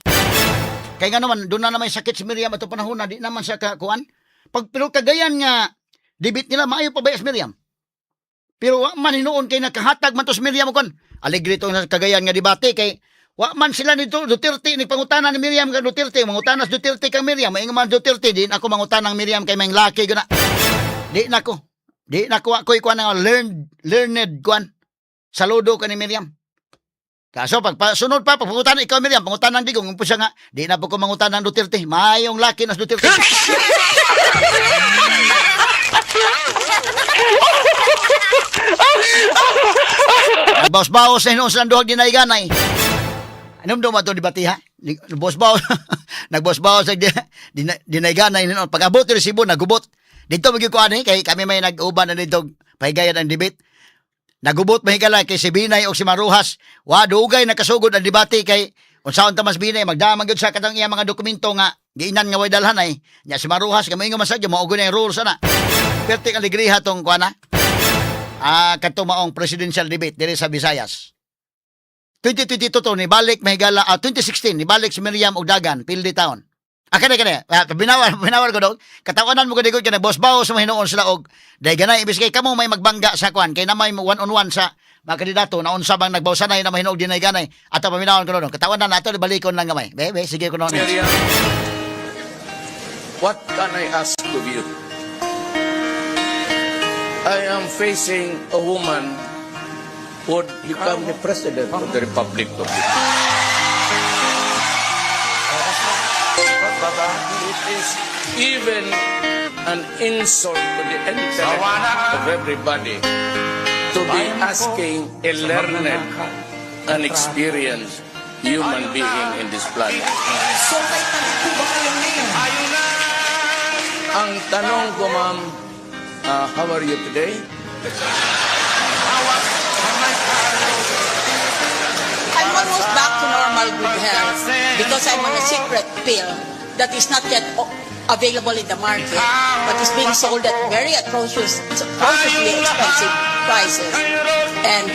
B: Kay nga naman doon na naman sakit si Miriam ato panahon na di naman siya kakuan. Pag pero Cagayan nga debate nila, maayo pa ba si Miriam? Pero wa man hinuon kay nakahatag man to si Miriam kon. Alegre to sa Cagayan nga debate kay wa man sila nito Duterte ni pangutana ni Miriam kang Duterte, mangutana si Duterte kang Miriam, maingon man Duterte, "Din ako mangutana ng Miriam kay may laki guna. Di na ko. Di na ko ako ikuan nga learned kuan. Saludo ka ni Miriam." Kaso pag pa, sunod pa, pag pangutana ikaw Miriam, pangutana ng Digong, umpo siya nga, "Di na po ko mangutana ng Duterte, mayong laki na si Duterte." Nagbaos-baos na hinuon silang duhag dinayganay. Anong daw ito debate ha? Nagbaos-baos. Nagbaos-baos sa dinayganay hinuon. Pag abot ng Cebu, nagubot. Dito magyud ko ani kay kami may nag-uban na dito pahigayon ang debate. Nagubot, mahigala, kay si Binay o si Marujas. Wa dugay nakasugod ang debate kay unsaon ta mas Binay magdamag gyud sa katong iya mga dokumento nga giinan nga way dalhan ay. Nya si Marujas kay moingon man sa mao na yung rules ana. Perti ang alegriha tong kuan na. Ah, kadto maong presidential debate diri sa Visayas. 2022 to ni balik, mahigala, 2016 ni balik si Miriam og dagan pildi taon. Ah, kani kani. Ah, binawal binawal ko daw. Katawanan mo gud kay boss bawo sa hinuon sila og dahil ganay imbis kay kamo may magbangga sa kuan kay na may one on one sa mga kandidato na unsa bang nagbawsanay na mahinuog dinay ganay ato paminawon ko noon. Katawanan nato balikon lang gamay. Be, be, sige ko noon.
D: Miriam, what can I ask of you? I am facing a woman who would become the president of the Republic of the Philippines. It is even an insult to the intellect of everybody to be asking a learned and experienced human being in this planet.
E: So may talit po ba kayo ngayon?
D: Ang tanong ko, ma'am, how are you today?
E: I'm almost back to normal good health because I'm on a secret pill that is not yet available in the market but is being sold at very atrociously expensive prices. And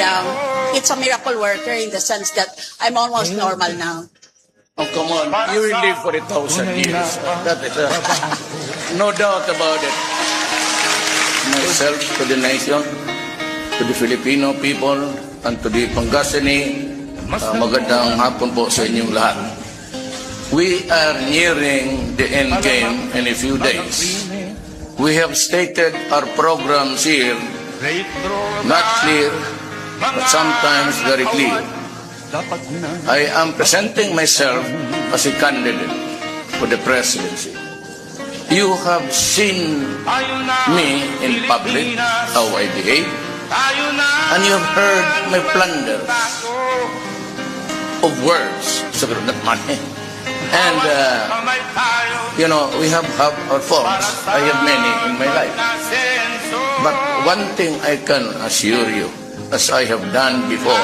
E: it's a miracle worker in the sense that I'm almost normal now.
D: Oh, come on. You will live for 1,000 years. That is no doubt about it. Myself to the nation, to the Filipino people, and to the Pangasinan, magandang hapon po sa inyong lahat. We are nearing the end game in a few days. We have stated our programs here, not clear, but sometimes very clear. I am presenting myself as a candidate for the presidency. You have seen me in public, how I behave, and you have heard my plunders of words, so not money. And we have our faults. I have many in my life. But one thing I can assure you, as I have done before,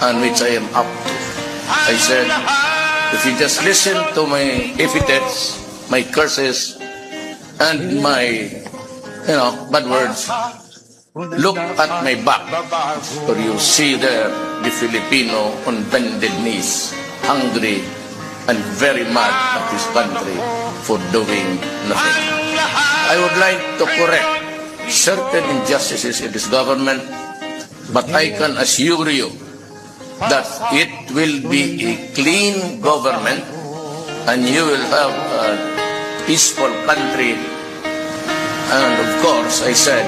D: and which I am up to, I said, if you just listen to my epithets, my curses, and my bad words, look at my back, or you see there the Filipino on bended knees, hungry and very mad at his country for doing nothing. I would like to correct certain injustices in this government, but I can assure you that it will be a clean government and you will have a peaceful country. And of course, I said,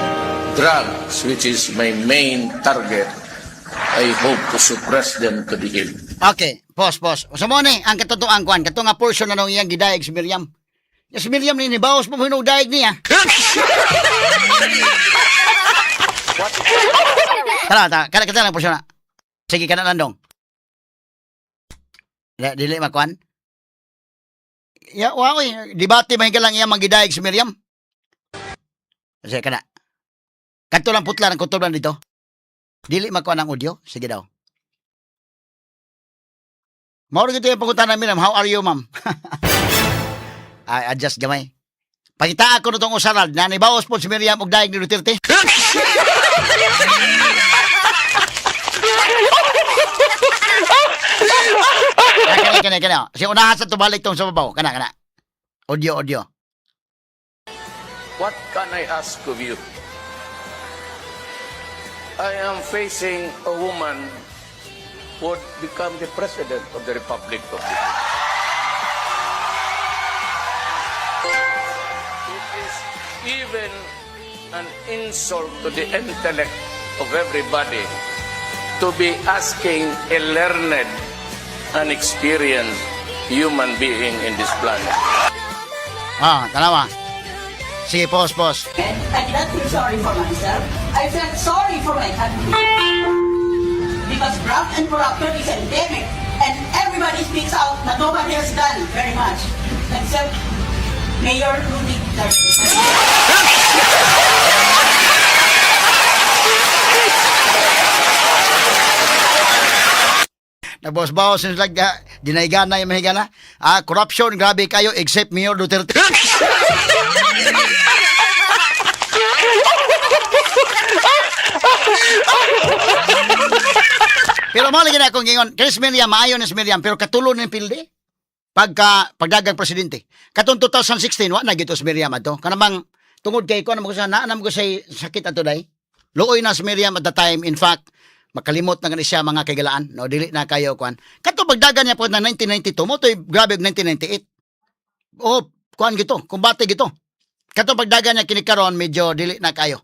D: drugs, which is my main target, I hope to suppress them to the hill.
B: Okay, pause, pause. So mo ni ang katotoang kuan, kato nga portion na nung iyang gidayeg si Miriam. Ya, si Miriam ni nibawas mo hinog dayeg niya. Tara, tara, kada kada lang portion na. Sige, kana lang dong. Dili makuan. Ya, wa oy, debate man lang iya manggidayeg si Miriam. Sige, kana. Kadto lang putla ng kutob lang dito. Dili makuan ang audio. Sige daw. Mao gito yung pangutana, Miriam. How are you, ma'am? Ay, adjust gamay. Pakita ako na itong usaral na nibawas po si Miriam og daig ni Duterte. Ah, kana, kana, kana. Si unahan sa tubalik tong sa babaw. Kana, kana. Audio, audio.
D: What can I ask of you? I am facing a woman who would become the president of the Republic of the. It is even an insult to the intellect of everybody to be asking a learned and experienced human being in this planet.
B: Ah, tanawa. Sige, pause, pause.
E: And I did not feel sorry for myself. I felt sorry for my country. Because graft and corruption is endemic. And everybody speaks out, but nobody has done very much. Except Mayor Rudy Duterte.
B: Nagbawas-bawas sila like, dinaigana yung mahigana. Ah, corruption, grabe kayo, except Mayor Duterte. Pero mo lagi na akong gingon, Chris Miriam, maayo ni si Miriam, pero katulo ni pildi. Pagka, pagdagang presidente. Katong 2016, wa na gito si Miriam ato. Kanamang, tungod kay ko, ano mo ko sa, naanam ko sa sakit ato day. Luoy na si Miriam at the time. In fact, makalimot na gani siya mga kaigalaan. No, dili na kayo kuan. Kato pagdagan niya po na 1992, mo to'y grabe og 1998. Oh, kuan gito, kumbate gito. Kato pagdagan niya kini karon medyo dili na kayo.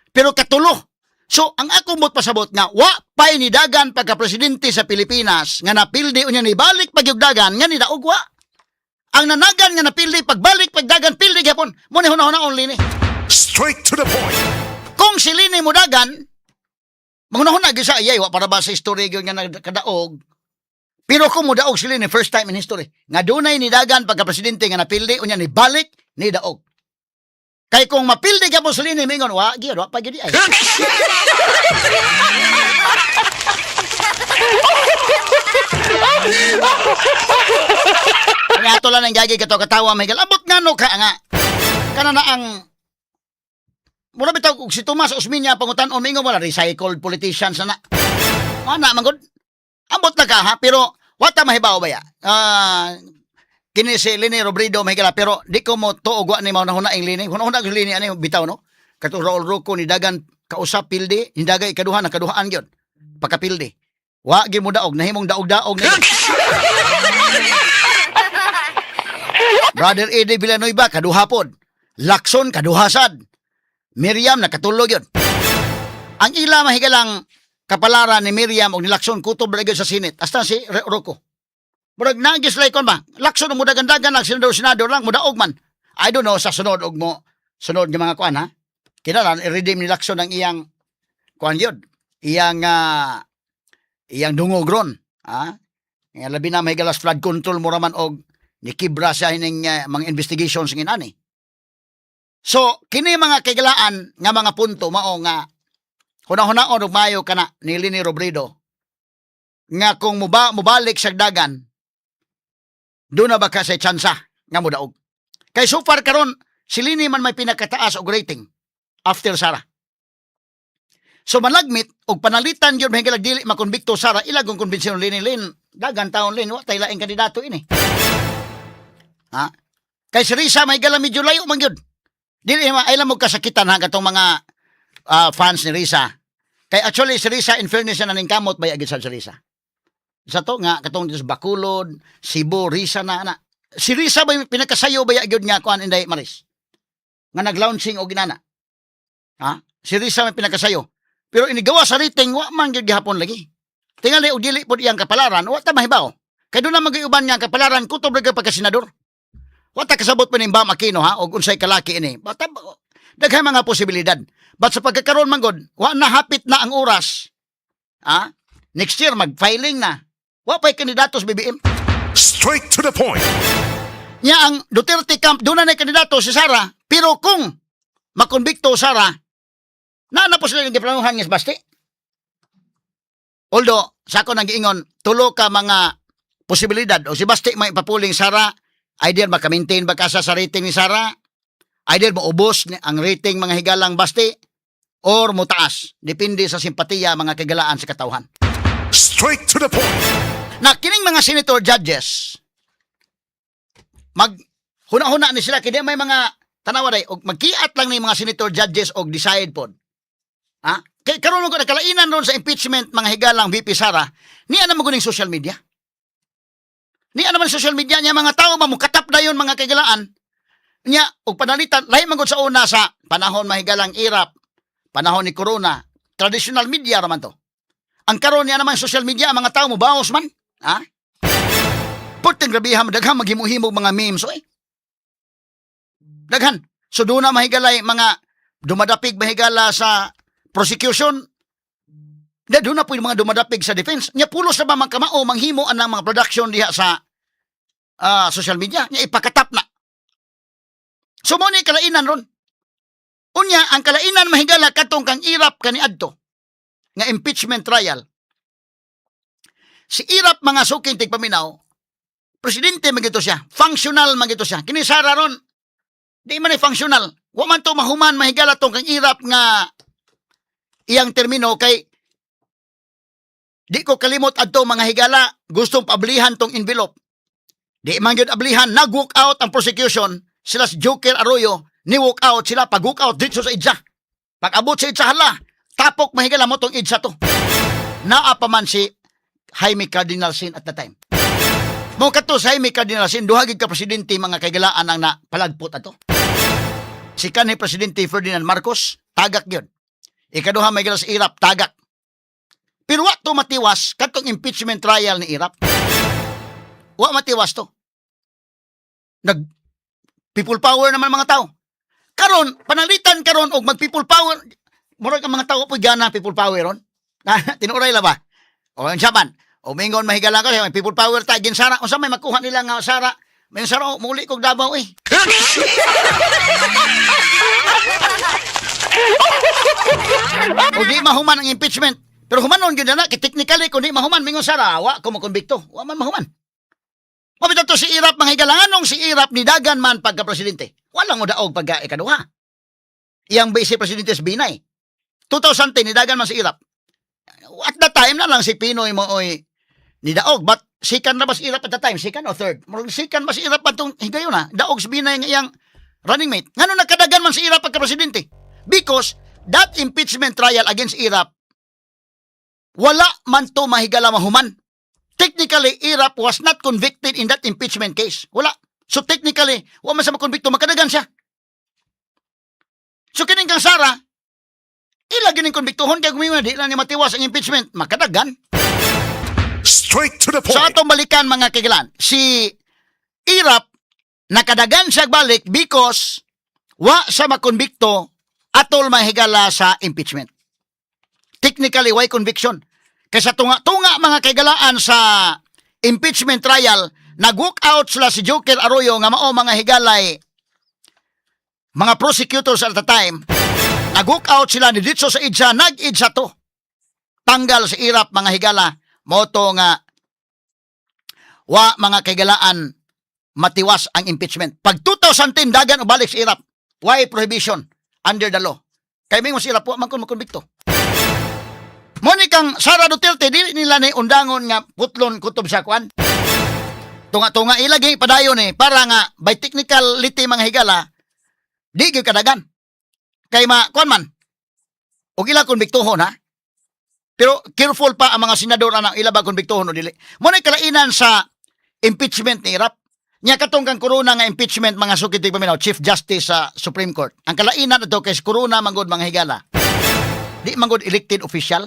B: Pero katulo. So, ang ako mo't pasabot nga, wa pa'y nidagan pagka presidente sa Pilipinas nga napildi unya ni balik pagyugdagan nga nidaog wa. Ang nanagan nga napildi pagbalik pagdagan pildi gyapon. Mo ni hunahuna only ni.
A: Straight to the point.
B: Kung si Lini mudagan, mangunahuna gyud sa ayay wa para ba sa history gyud nga nagkadaog. Pero kung mudaog si Lini, first time in history nga dunay nidagan pagka presidente nga napildi unya ni balik ni daog. Kay kung mapildi ka mo sa Leni, mingon, wa, gyud, wa pa gyud ay. Kaya ato lang ang gagi kato katawa, Miguel. Abot nga no ka nga. Kana na ang mura bitaw og si Tomas Osmeña pangutan-on, mingon wala recycled politicians na na. Ana man gud. Ambot na ka ha, pero wata mahibaw ba ya? Ah, kini si Leni Robredo mahigala, pero di ko mo tuog wa ni mahuna ang Leni. Hunahuna og Leni ani bitaw no. Kato Raul Roco ni dagan kausap pildi, ni dagay ikaduha nakaduhaan gyud. Pagkapildi. Wa gyud mo daog, nahimong daog-daog na. Brother Eddie Villanueva kaduha pod. Lacson kaduha sad. Miriam nakatulog yun. Ang ila mahigalang kapalaran ni Miriam og ni Lacson kutob ra gyud sa Senate. Hasta si Roco. Murag nagis like ba? Lacson mo dagan-dagan lang senador senador lang mudaog man. I don't know sa sunod og mo sunod nga mga kuan ha. Kinahanglan i-redeem ni Lacson ang iyang kuan yun. Iyang dungog ron. Ha? Nga labi na mahigalas flood control mo raman og nikibra siya ining mga investigations ngin ani. So, kini mga kaigalaan nga mga punto mao nga hunahuna-on og maayo kana ni Leni Robredo nga kung mubalik sa dagan, doon na ba ka sa tsansa nga modaog. Kay so far karon si Leni man may pinakataas og rating after Sara. So malagmit og panalitan gyud mahigala dili makonbikto Sara, ilagong kumbinsiyon Leni, Lin, dagan taon Lin, wa tay laing kandidato ini. Ha? Kay si Risa may gala medyo layo man gyud. Dili ma ay mo kasakitan ha katong mga fans ni Risa. Kay actually si Risa, in fairness na ning kamot bay agid sa si Risa. Sa to nga katong dito sa Bacolod, Cebu, Risa na na. Si Risa ba yung pinakasayo ba gyud nga kuan, Inday Maris? Nga nag-launching og inana. Ha? Si Risa may pinakasayo. Pero inigawa sa rating wa man gyud gihapon lagi. Tingali og dili pod iyang kapalaran, wa ta mahibaw. Kay doon na mag-uban nga ang kapalaran kutob ra gyud pagka-senador. Wa ta kasabot pa ning Bam Aquino ha og unsay kalaki ini. Bata daghan mga posibilidad. But sa pagkakaroon man gud, wa na hapit na ang oras. Ha? Next year mag-filing na. Wa pa'y kandidato sa BBM.
A: Straight to the point.
B: Nya ang Duterte camp doon na kandidato si Sara, pero kung makonbikto Sara, na po sila yung giplanuhan nga si Basti. Although, sa ako nang giingon, tulo ka mga posibilidad. O si Basti may ipapuling Sara, either maka-maintain ba ka sa rating ni Sara, either maubos ang rating mga higalang Basti, or mutaas. Depende sa simpatiya mga kagalaan sa katawhan.
A: Straight to the point.
B: Na kining mga senator judges mag huna-huna ni sila kay di may mga tanawa day og magkiat lang ni mga senator judges og decide pod ha, kay karon ko nakalainan ron sa impeachment mga higalang VP Sara niya naman kuning social media, niya naman social media niya, mga tao ba mukatap dayon mga kagalaan niya og panalitan. Lahi man gud sa una sa panahon mahigalang Erap, panahon ni Corona, traditional media raman to. Ang karon niya naman social media, ang mga tao mo baos man. Ha? Puting grabihan, daghan maghimo-himo mga memes oy. Daghan. So doon na mahigalay mga dumadapig mahigala sa prosecution. Da doon na po yung mga dumadapig sa defense. Nya pulos na ba man kamao manghimo ang mga production diha sa social media. Nya ipakatap na. So mo ni kalainan ron. Unya ang kalainan mahigala katong kang Erap kaniadto nga impeachment trial. Si Erap, mga suking tigpaminaw, presidente man gito siya, functional man gito siya. Kini Sara ron, di man ni functional. Wa man to mahuman mahigala tong kang Erap nga iyang termino kay di ko kalimot adto mga higala gustong paablihan tong envelope. Di man gyud ablihan, nag-walk out ang prosecution, sila si Joker Arroyo, ni walk out sila, pag walk out dito sa EDSA. Pag abot sa EDSA hala, tapok mahigala mo tong EDSA to. Naa pa man si Jaime Cardinal Sin at the time. Mo kato sa Jaime Cardinal Sin, duha gid ka presidente mga kaigalaan ang napalagpot ato. Si kanhi presidente Ferdinand Marcos, tagak gyud. Ikaduha may sa Erap, tagak. Pero wa to matiwas katong impeachment trial ni Erap. Wa matiwas to. Nag people power naman mga tao. Karon, panalitan karon og mag people power, murag ang mga tao po gana people power ron. Tinuray la ba? O ang man, o mingon mahigala ko, may people power ta gin Sara, unsa may makuha nila nga Sara? May Sara, oh, muli kog Davao eh. O di mahuman ang impeachment. Pero humanon gyud na kay technically kung di mahuman mingon Sara, wa ko makonbikto. Wa man mahuman. Mabitaw to si Erap, mga higala, nganong si Erap ni dagan man pagka presidente? Walang mo daog pagka ikaduha. Iyang vice presidente si Binay. 2010 ni dagan man si Erap. At that time na lang si PNoy mo oy ni daog, but second na ba si Erap at that time? Second or third? Murag second ba si Erap atong higayon na? Daog si Binay nga iyang running mate. Ngano nakadagan man si Erap pagka presidente? Because that impeachment trial against Erap, wala man to, mahigala, mahuman. Technically, Erap was not convicted in that impeachment case. Wala. So technically, wa man sa makonbikto, makadagan siya. So kining kang Sara, ila gining konbiktuhon kay gumingon di lang niya matiwas ang impeachment, makadagan.
A: Straight to the
B: So
A: point.
B: atong balikan, mga kagilan, si Erap nakadagan siya balik because wa sa makonbikto atol, mahigala, sa impeachment. Technically, why conviction? Kaysa tunga-tunga, mga kaigalaan, sa impeachment trial, nag-walk out sila si Joker Arroyo nga mao, mga higalay, mga prosecutors at the time, nag-walk out sila ni dito sa EDSA, nag-EDSA to. Tanggal si Erap, mga higala, moto nga wa, mga kaigalaan, matiwas ang impeachment. Pag 2010, dagan o balik si Erap. Why prohibition under the law? Kay mingon si Erap, wa man kon makonbikto. Mo ni kang Sara Duterte, dili nila ni undangon nga putlon kutob sa kwan. Tunga-tunga ilagi padayon eh para nga by technicality, mga higala, di gyud kadagan. Kay ma kwan man. Og ila konbiktuhon ha. Pero careful pa ang mga senador ana ila ba konbiktuhon o dili. Mo na kalainan sa impeachment ni Erap. Nya katong kang Corona nga impeachment, mga sukit paminaw, Chief Justice sa Supreme Court. Ang kalainan ato kay si Corona manggod, mga higala, di manggod elected official.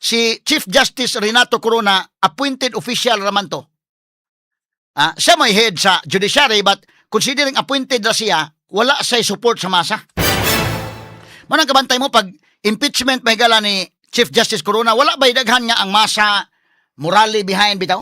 B: Si Chief Justice Renato Corona, appointed official raman to. Ah, siya may head sa judiciary, but considering appointed ra siya, wala siya support sa masa. Manang kabantay mo pag impeachment, mahigala, ni Chief Justice Corona, wala ba'y daghan nga ang masa morally behind bitaw?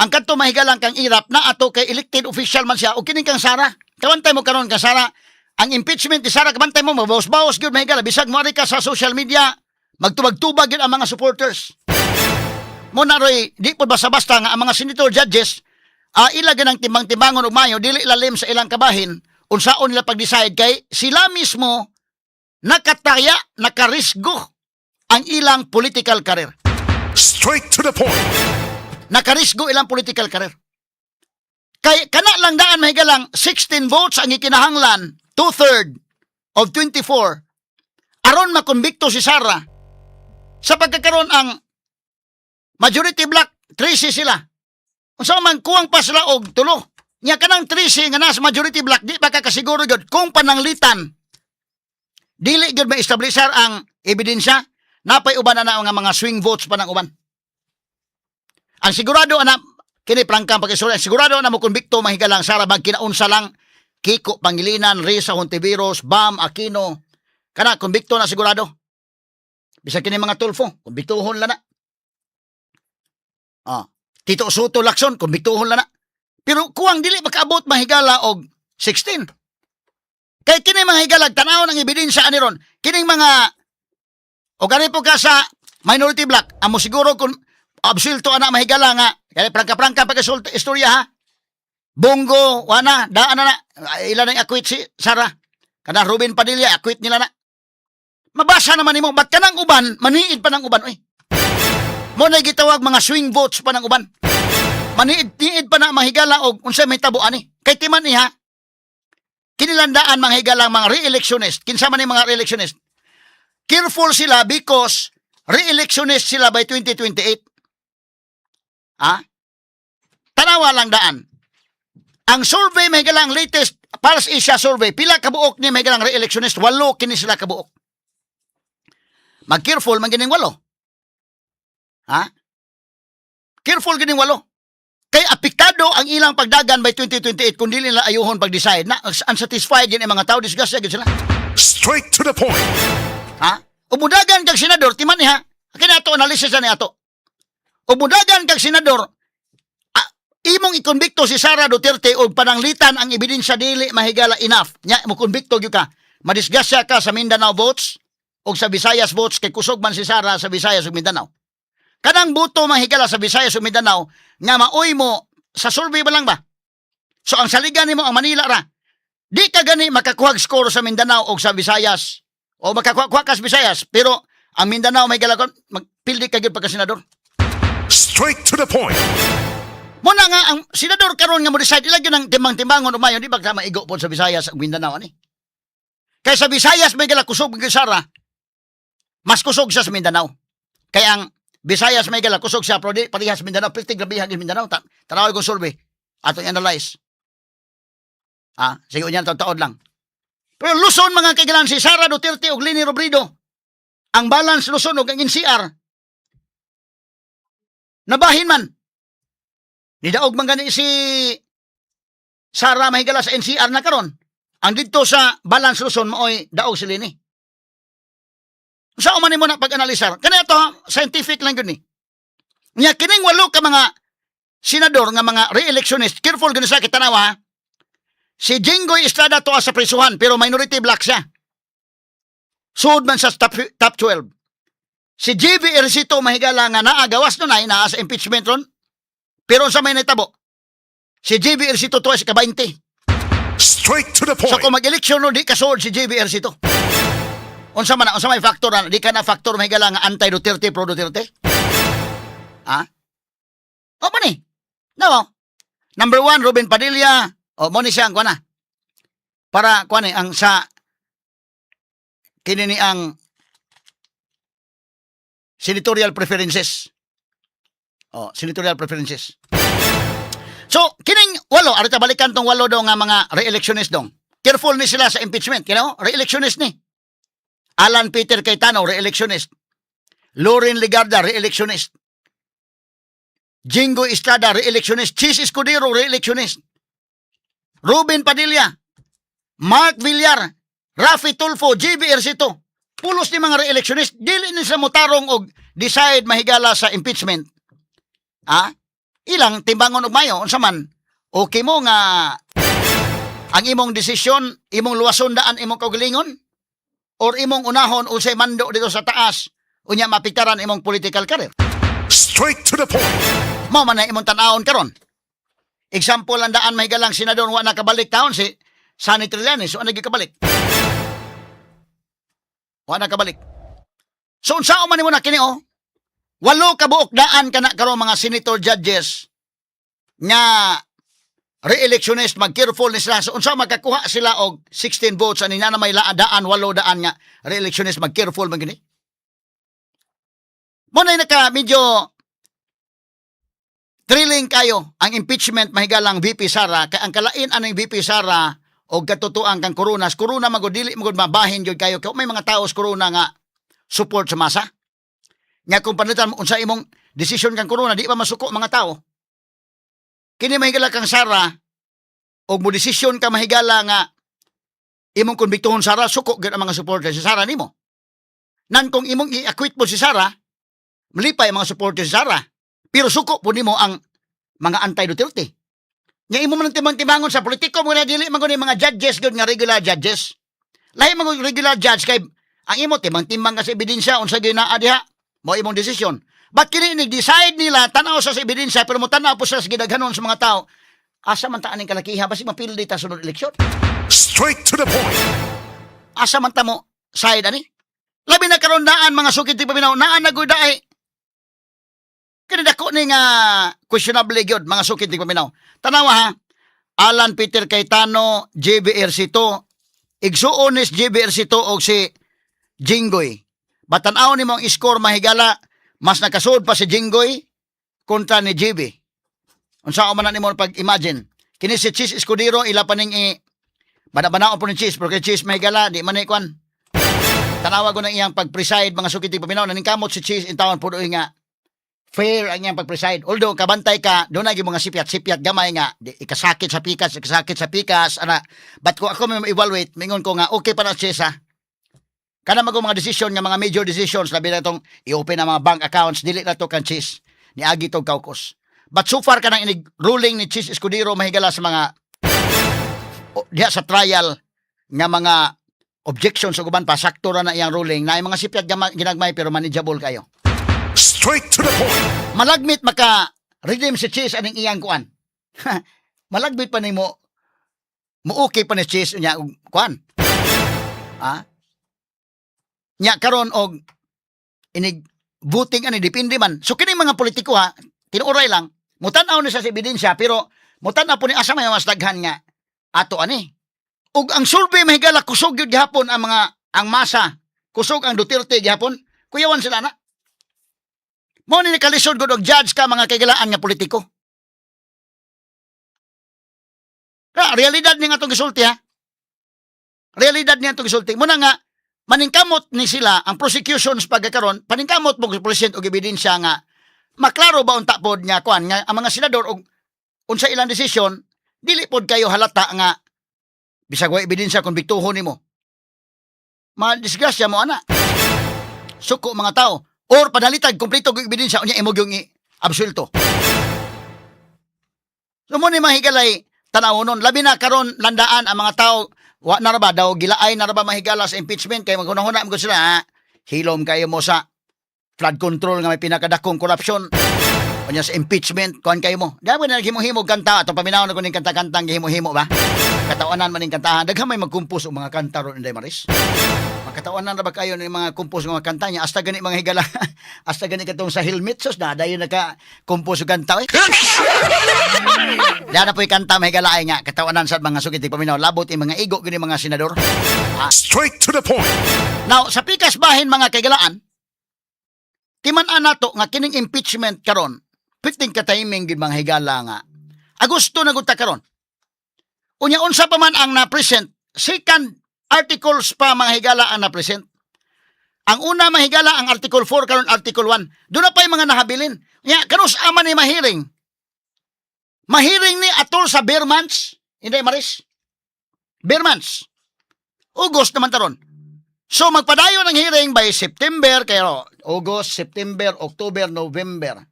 B: Ang kadto, mahigalang kang Erap na ato kay elected official man siya o kining kang Sara. Kabantay mo karon kang Sara, ang impeachment ni Sara, kabantay mo mabawas-bawas gyud, mahigala, bisag mo ka sa social media, magtubag-tubag gyud ang mga supporters. Mo na roy di po basta-basta nga ang mga senator judges ila ganang timbang-timbangon og mayo, dili lalim sa ilang kabahin unsaon nila pag-decide kay sila mismo nakataya, nakarisgo ang ilang political career.
A: Straight to the point.
B: Nakarisgo ilang political career. Kay kana lang daan, mahigalang, 16 votes ang ikinahanglan, two-third of 24 aron makonbikto si Sara. Sa pagkakaroon ang majority block, 13 sila. Unsa man kuwang pa sila og tulo. Nya kanang 13 nga nasa majority block, di ba ka kasiguro gyud kung pananglitan dili gyud ma-establisar ang ebidensya, napay uban na na nga mga swing votes pa ng uban. Ang sigurado ana kini prangkang pag-istorya, ang sigurado na mo konbikto, mahigalang, Sara magkinaunsa lang Kiko Pangilinan, Risa Hontiveros, Bam Aquino. Kana konbikto na sigurado. Bisag kini mga Tulfo, konbiktuhon lang na. Ah, Tito Sotto, Lacson, konbiktuhon lang na. Pero kuwang dili makaabot, mahigala, og 16. Kay kini, mga higala, tanaw ng ebidensya ani ron. Kining mga o gani po ka sa minority block, amo siguro kung absulto ana, mahigala, nga kaya prangka-prangka pag istorya ha. Bong Go, wana, daan na na. Ila na acquit si Sara. Kana Ruben Padilla, acquit nila na. Mabasa naman nimo, ba't kanang uban, maniid pa ng uban, oy. Mo na gitawag mga swing votes pa ng uban. Maniid-niid pa na, mahigala, og unsay may tabo ani. Kay timan niya, kinilandaan, mga higala, mga re-electionist, kinsa man ni mga re-electionist, careful sila because re-electionist sila by 2028. Ha? Tanawa lang daan. Ang survey, may galang, latest Pulse Asia survey, pila kabuok ni may galang re-electionist? Walo kini sila kabuok. Mag-careful man gining walo. Ha? Careful gining walo. Kay apektado ang ilang pagdagan by 2028 kung dili nila ayuhon pag-decide na unsatisfied yun ang mga tao, disgusted gyud sila.
A: Straight to the point.
B: Ha? Umudagan kag senador, timan niya. Kini ato analysis ni ato. Umudagan kag senador, ah, imo Imong ikonbikto si Sara Duterte og pananglitan ang ebidensya dili, mahigala, enough. Nya mo konbikto gyud ka. Madisgrasya ka sa Mindanao votes og sa Visayas votes kay kusog man si Sara sa Visayas ug Mindanao. Kanang boto, mahigala, sa Visayas ug Mindanao nga maoy mo sa survey ba lang ba? So ang saligan nimo ang Manila ra. Di ka gani makakuhag score sa Mindanao o sa Visayas. O makakuha ka sa Visayas, pero ang Mindanao may galakon, magpildi ka gyud pagka senador.
A: Straight to the point.
B: Muna nga ang senador karon nga mo decide ila gyud ang timbang-timbangon umayon, di ba ka maigo pod sa Visayas ug Mindanao ani. Kay sa Visayas may gala kusog gyud Sara. Mas kusog siya sa Mindanao. Kay ang Visayas may gala kusog siya pero di parehas Mindanao, perti grabihan gyud Mindanao. Tanaway ko survey atong analyze. Ah, sige unya taod lang. Pero Luzon, mga kaigalan, si Sara Duterte ug Leni Robredo, ang balance Luzon ug ang NCR nabahin man. Nidaog man gani si Sara, mahigala, sa NCR na karon. Ang didto sa balance Luzon maoy daog si Leni. Sa man nimo na pag-analisar? Kani ato scientific lang gyud ni. Nya kining walo ka mga senador nga mga re-electionist, careful gyud sa kitanawa ha. Si Jinggoy Estrada to sa prisuhan pero minority bloc siya. Sud man sa top 12. Si JV Ejercito, mahigala, nga naa gawas nunay, naa sa impeachment ron. Pero sa may nahitabo, si JV Ejercito to sa ka-20.
A: Straight to the
B: So
A: point.
B: kung mag-eleksyon no, di kasuod si JV Ejercito. Unsa man na, unsa may factor na, di ka na factor, mahigala, nga anti-Duterte, pro-Duterte? Ha? O ba ni? No. Number 1, Ruben Padilla. O, mo ni siya ang kuwan na. Para kuwan ni, ang sa kini ni ang senatorial preferences. Oh, senatorial preferences. So, kining walo, arita balikan tong walo daw nga mga re-electionist dong. Careful ni sila sa impeachment, Re-electionist ni. Alan Peter Cayetano, re-electionist. Loren Legarda, re-electionist. Jinggoy Estrada, re-electionist. Chiz Escudero, re-electionist. Ruben Padilla, Mark Villar, Raffy Tulfo, JV Ejercito. Pulos ni mga re-electionist, dili ni sila motarong og decide, mahigala, sa impeachment. Ah? Ilang timbangon og mayo unsa man okay mo nga ang imong desisyon, imong luwason daan imong kaugalingon or imong unahon unsay mando dito sa taas, unya mapiktaran imong political career.
A: Straight to the point.
B: Mao man na imong tan-awon karon. Example ang daan may galang senador wa nakabalik taon si Sonny Trillanes, wa na kabalik. Wa nakabalik. So unsaon man nimo na kini oh? Walo ka buok daan kana karon mga senator judges nga re-electionist, mag-careful ni sila. So unsa makakuha sila og 16 votes ani na may daan walo daan nga re-electionist, mag-careful man gini. Mo na naka medyo thrilling kayo ang impeachment, mahigalang VP Sara, kay ang kalain aning VP Sara og katutuang kang Corona, Corona magud dili magud mabahin gyud kayo kay may mga tao sa Corona nga support sa masa. Nga kung panitan mo unsa imong desisyon kang Corona, di pa masuko mga tao. Kini, mahigala, kang Sara og mo desisyon ka, mahigala, nga imong konbiktuhon Sara, suko gyud ang mga supporters si Sara nimo. Nan kung imong i-acquit mo si Sara, malipay ang mga supporters si Sara. Pero suko po nimo ang mga anti-Duterte. Nga imo man ang timbang-timbangon sa politiko mo na dili man gud ni mga judges gud nga regular judges. Lahi man gud regular judge kay ang imo timbang-timbang ka sa ebidensya unsa gyud naa diha mo imong desisyon. But kini ni decide nila tan-aw sa ebidensya pero mo tan-aw po sa gidaghanon sa mga tao. Asa man ta aning kalakiha basi mapildi ta sunod eleksyon?
A: Straight to the point.
B: Asa man ta mo side ani? Labi na karon naan mga sukit ti paminaw, naan na gud ay kini dako ni nga questionable gyud, mga sukit ti paminaw. Tanawa ha. Alan Peter Cayetano, JV Ejercito, igsuon ni JV Ejercito og si Jinggoy. Batan-aw nimo ang score, mahigala, mas nakasuod pa si Jinggoy kontra ni JV. Unsa man na nimo pag-imagine? Kini si Chiz Escudero ila pa ning i bana-banaon po ni Chiz, pero kay Chiz, mahigala, di man ni kwan. Tanawa ko ng iyang pag-preside, mga sukit paminaw, naningkamot si Chiz in taon po nga fair ang iyang pag-preside. Although kabantay ka, doon na mga sipyat-sipyat gamay nga, di, ikasakit sa pikas, ikasakit sa pikas, ana. But kung ako may evaluate, mingon ko nga, okay pa na Chiz ha. Kana mag mga decision nga mga major decisions, labi na itong i-open ang mga bank accounts, dili na to kan Chiz. Niagi to caucus. But so far, kanang inig ruling ni Chiz Escudero, mahigala, sa mga diha sa trial nga mga objections ug uban pa, sakto ra na iyang ruling na mga sipyat ginagmay pero manageable kayo.
A: Straight to the point.
B: Malagmit maka redeem si Chiz aning iyang kuan. Malagmit pa nimo mo, okay pa ni Chiz nya og kuan. Ha? Nya karon og inig voting ani, depende man. So kini mga politiko ha, tinuoray lang, mutan-aw ni sa ebidensya pero mutan-aw po ni asa may mas daghan nga ato ani. Ug ang survey, mahigala, kusog gyud gihapon ang mga ang masa. Kusog ang Duterte gihapon. Kuyawan sila na. Mo ni kalisod gud og judge ka, mga kaigalaan, nga politiko. Ka realidad ni nga atong gisulti ha. Realidad ni atong gisulti. Muna nga maningkamot ni sila ang prosecutions pagkakaron, paningkamot mo present og ebidensya nga maklaro ba unta pod nga kuan nga ang mga senador og unsa ilang desisyon dili pod kayo halata nga bisag wa ebidensya, konbiktuhon nimo. Ma-disgrasya mo ana. Suko mga tao or padalitag kompleto og ebidensya, unya imo gyung i-absuelto. So mo ni mahigalay tan-awonon, labi na karon landaan ang mga tao, wa na ra ba daw gilaay na ra ba, mahigala, sa impeachment kay maghunahuna mo sila ha? Hilom kayo mo sa flood control nga may pinakadakong korupsyon. Unya sa impeachment kuan kayo mo. Di ba na naghimo-himo kanta atong paminaw na kuning kanta-kantang gihimo-himo ba? Katawanan man ning kantahan. Daghan may magkumpos og mga kanta ron, Inday Maris. Makatawanan ra ba kayo ng mga kumpos ng mga kanta niya? Hasta gani mga higala. Hasta gani katong sa helmet sos na dayon naka kumpos og kanta eh. Diyan na po'y kanta, mahigala, ay nga katawanan sa mga sugit paminaw. Labot yung mga igo gini mga senador.
A: Straight to the point.
B: Now, sa pikas bahin, mga kaigalaan, timan-an nato nga kining impeachment karon, piting ka timing gid, mga higala, nga Agosto na gud ta karon. Unya unsa pa man ang na-present, second articles pa, mga higala, ang na-present. Ang una, mahigala, ang Article 4, karon Article 1. Doon na pa yung mga nahabilin. Nya kanus ama ni mahiring. Mahiring ni atol sa ber months, hindi Maris? Ber months. August naman taron. So magpadayon ang hearing by September kayo, August, September, October, November.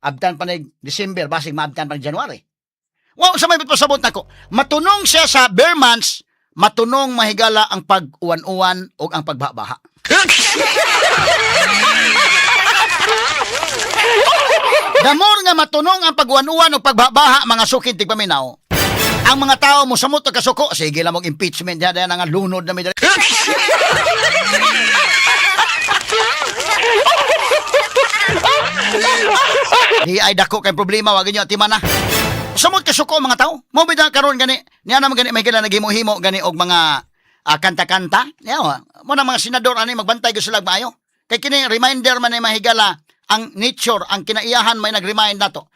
B: Abtan pa ni December, basig maabtan pa ni January. Wow, sa may pasabot nako. Matunong siya sa ber months, matunong, mahigala, ang pag-uwan-uwan o ang pagbabaha. The more nga matunong ang pag-uwan-uwan o pagbabaha, mga sukin tigpaminaw, ang mga tao mo samot og kasuko, sige lang mong impeachment diyan, diyan nga lunod na may dali. Di ay dako kay problema wa ganyo tima na. Samot kasuko ang mga tao. Mo bitaw karon gani niya naman gani may kailan naghimo-himo gani og mga kanta-kanta. Niya mo na mga senador ani magbantay gyud sila maayo. Kay kini reminder man ni, mahigala, ang nature, ang kinaiyahan may nag-remind nato.